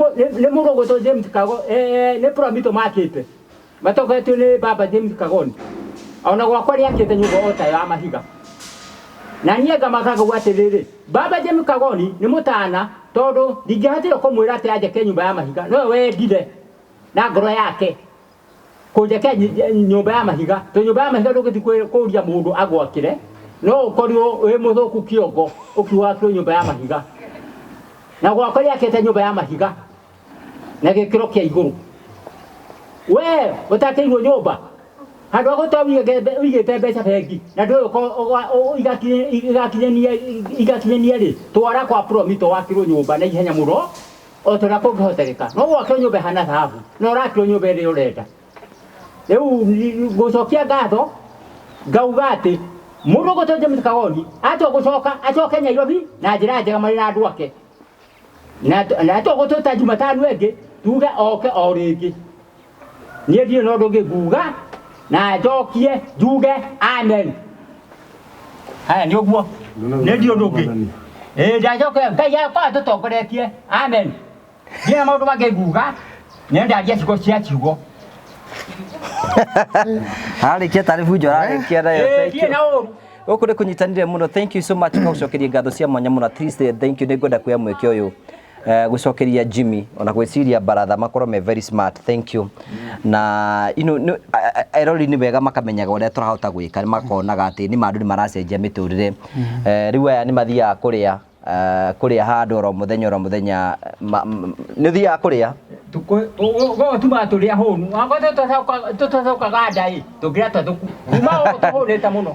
mũndũ ũgwĩtwo James Kagoni nĩ Promito makĩte matongoretio nĩ Baba James Kagoni ona gwakwa nĩakĩte nyũmba o ta ya mahiga na niĩ ngamaka ngauga atĩrĩrĩ Baba James Kagoni nĩ mũtana tondũ ndingĩahotire kũmwĩra atĩ anjake nyũmba ya mahiga nowe wendire na ngoro yake kũnjakĩa nyũmba ya mahiga tondũ nyũmba ya mahiga ndũngĩthiĩ kũria mũndũ agwakĩre no ũkorirwo wĩ mũthũku kĩongo ũkiuga wakĩrwo nyũmba ya mahiga na gwakwa nĩakĩte nyũmba ya mahiga na gĩkĩro kĩa igũrũ. We ũtakĩirwo nyũmba handũ ha gũtua ũigĩte mbeca bengi na ndũĩ igakinyania rĩ twara kwa Promito wakĩrwo nyũmba na ihenya mũno o ta ũrĩa kũngĩhotekeka no gwakĩrwo nyũmba ĩhana thahabu na ũrakĩrwo nyũmba ĩrĩa ũrenda. Rĩu ngũcokia ngatho ngauga atĩ mũndũ ũgwĩtwo James Kagoni atua gũcoka acoke Nairobi na njĩra njega marĩ na andũ ake na atua gũtũta Jumatano ĩngĩ tuge oke o rĩngĩ. Niĩ ndirĩ na ũndũ ũngĩ nguga na njokie njuge amen. Haya nĩ ũguo nĩ ndirĩ ũndũ ũngĩ. Ndacokia Ngai akorwo atũtongoretie amen. Ndirĩ na maũndũ mangĩ nguga nĩ ndaria ciugo cia kiugo. Arĩkia tarĩ bunjo ararĩkia nayo. Ndirĩ na ũru. Gũkũ nĩ kũnyitanire mũno. Thank you so much ngagũcokeria ngatho cia mwanya mũno. At least thank you nĩ ngwenda kuoya mweke ũyũ gũcokeria Jimmy ona gwĩciria baratha makorwo me very smart. Thank you. Na you know erori nĩ wega makamenyaga ũrĩa tũrahota gwĩka makonaga atĩ nĩ ma andũ nĩ maracenjia mĩtũrĩre. Rĩu aya nĩ mathiaga kũrĩa kũrĩa handũ oro mũthenya oro mũthenya nĩ ũthiaga kũrĩa gũkũ tumaga tũrĩ ahũnu akorwo tũtacokaga nda ĩ tũngĩra tũthũku kuma gũkũ tũhũnĩte mũno.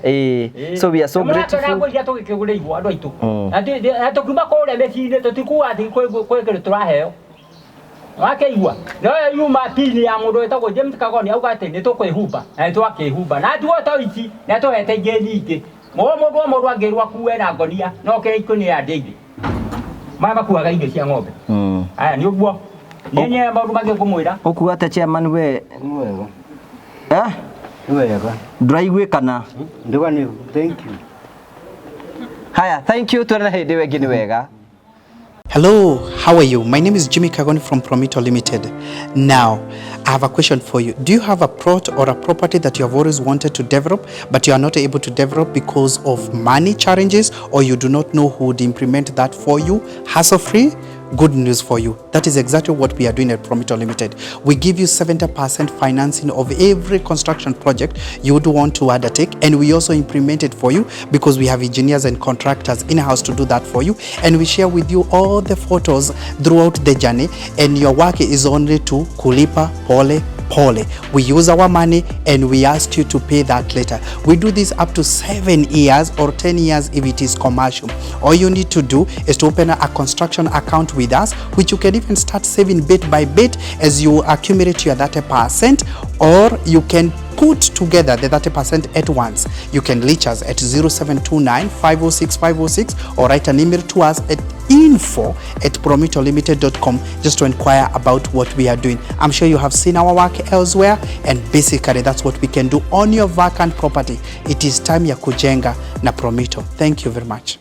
So we are so grateful. Mũratwĩra iria tũgĩkĩgũrĩirwo andũ aitũ na tũkiuma kũrĩa mĩciĩ-inĩ tũtikuga atĩ kwĩ kĩndũ tũraheo Wakeigua no ĩyo yuma pini ya mũndũ wĩtagwo James Kagoni auga atĩ nĩ tũkwĩhumba na nĩ twakĩhumba na tuo to ici nĩ atũhete ingĩ nyingĩ mũndũ o mũndũ angĩrwo akue na ngonia no kĩrĩa ikũnia ya ndĩire maya makuaga irio cia ng'ombe. Aya nĩ ũguo niĩ nĩ maũndũ mangĩ ngũmwĩra. Ũkuga atĩa chairman we? Nĩ wega. Nĩ wega. Ndũraiguĩkana? Ndauga nĩ thank you. Haya, thank you twĩna hĩndĩ ĩyo ĩngĩ nĩ wega. Hello, how are you? My name is Jimmy Kagoni from Promito Limited. Now, I have a question for you. Do you have a plot or a property that you have always wanted to develop, but you are not able to develop because of money challenges, or you do not know who would implement that for you hassle-free? Good news for you. That is exactly what we are doing at Promito Limited. We give you 70% financing of every construction project you would want to undertake, and we also implement it for you because we have engineers and contractors in-house to do that for you, and we share with you all the photos throughout the journey, and your work is only to kulipa pole pole. We use our money and we ask you to pay that later. We do this up to 7 years or 10 years if it is commercial. All you need to do is to open a construction account with us, which you can even start saving bit by bit as you accumulate your 30%, or you can put together the 30% at once. You can reach us at 0729 506 506 or write an email to us at info@promitolimited.com just to inquire about what we are doing. I'm sure you have seen our work elsewhere, and basically that's what we can do on your vacant property. It is time ya kujenga na Promito. Thank you very much.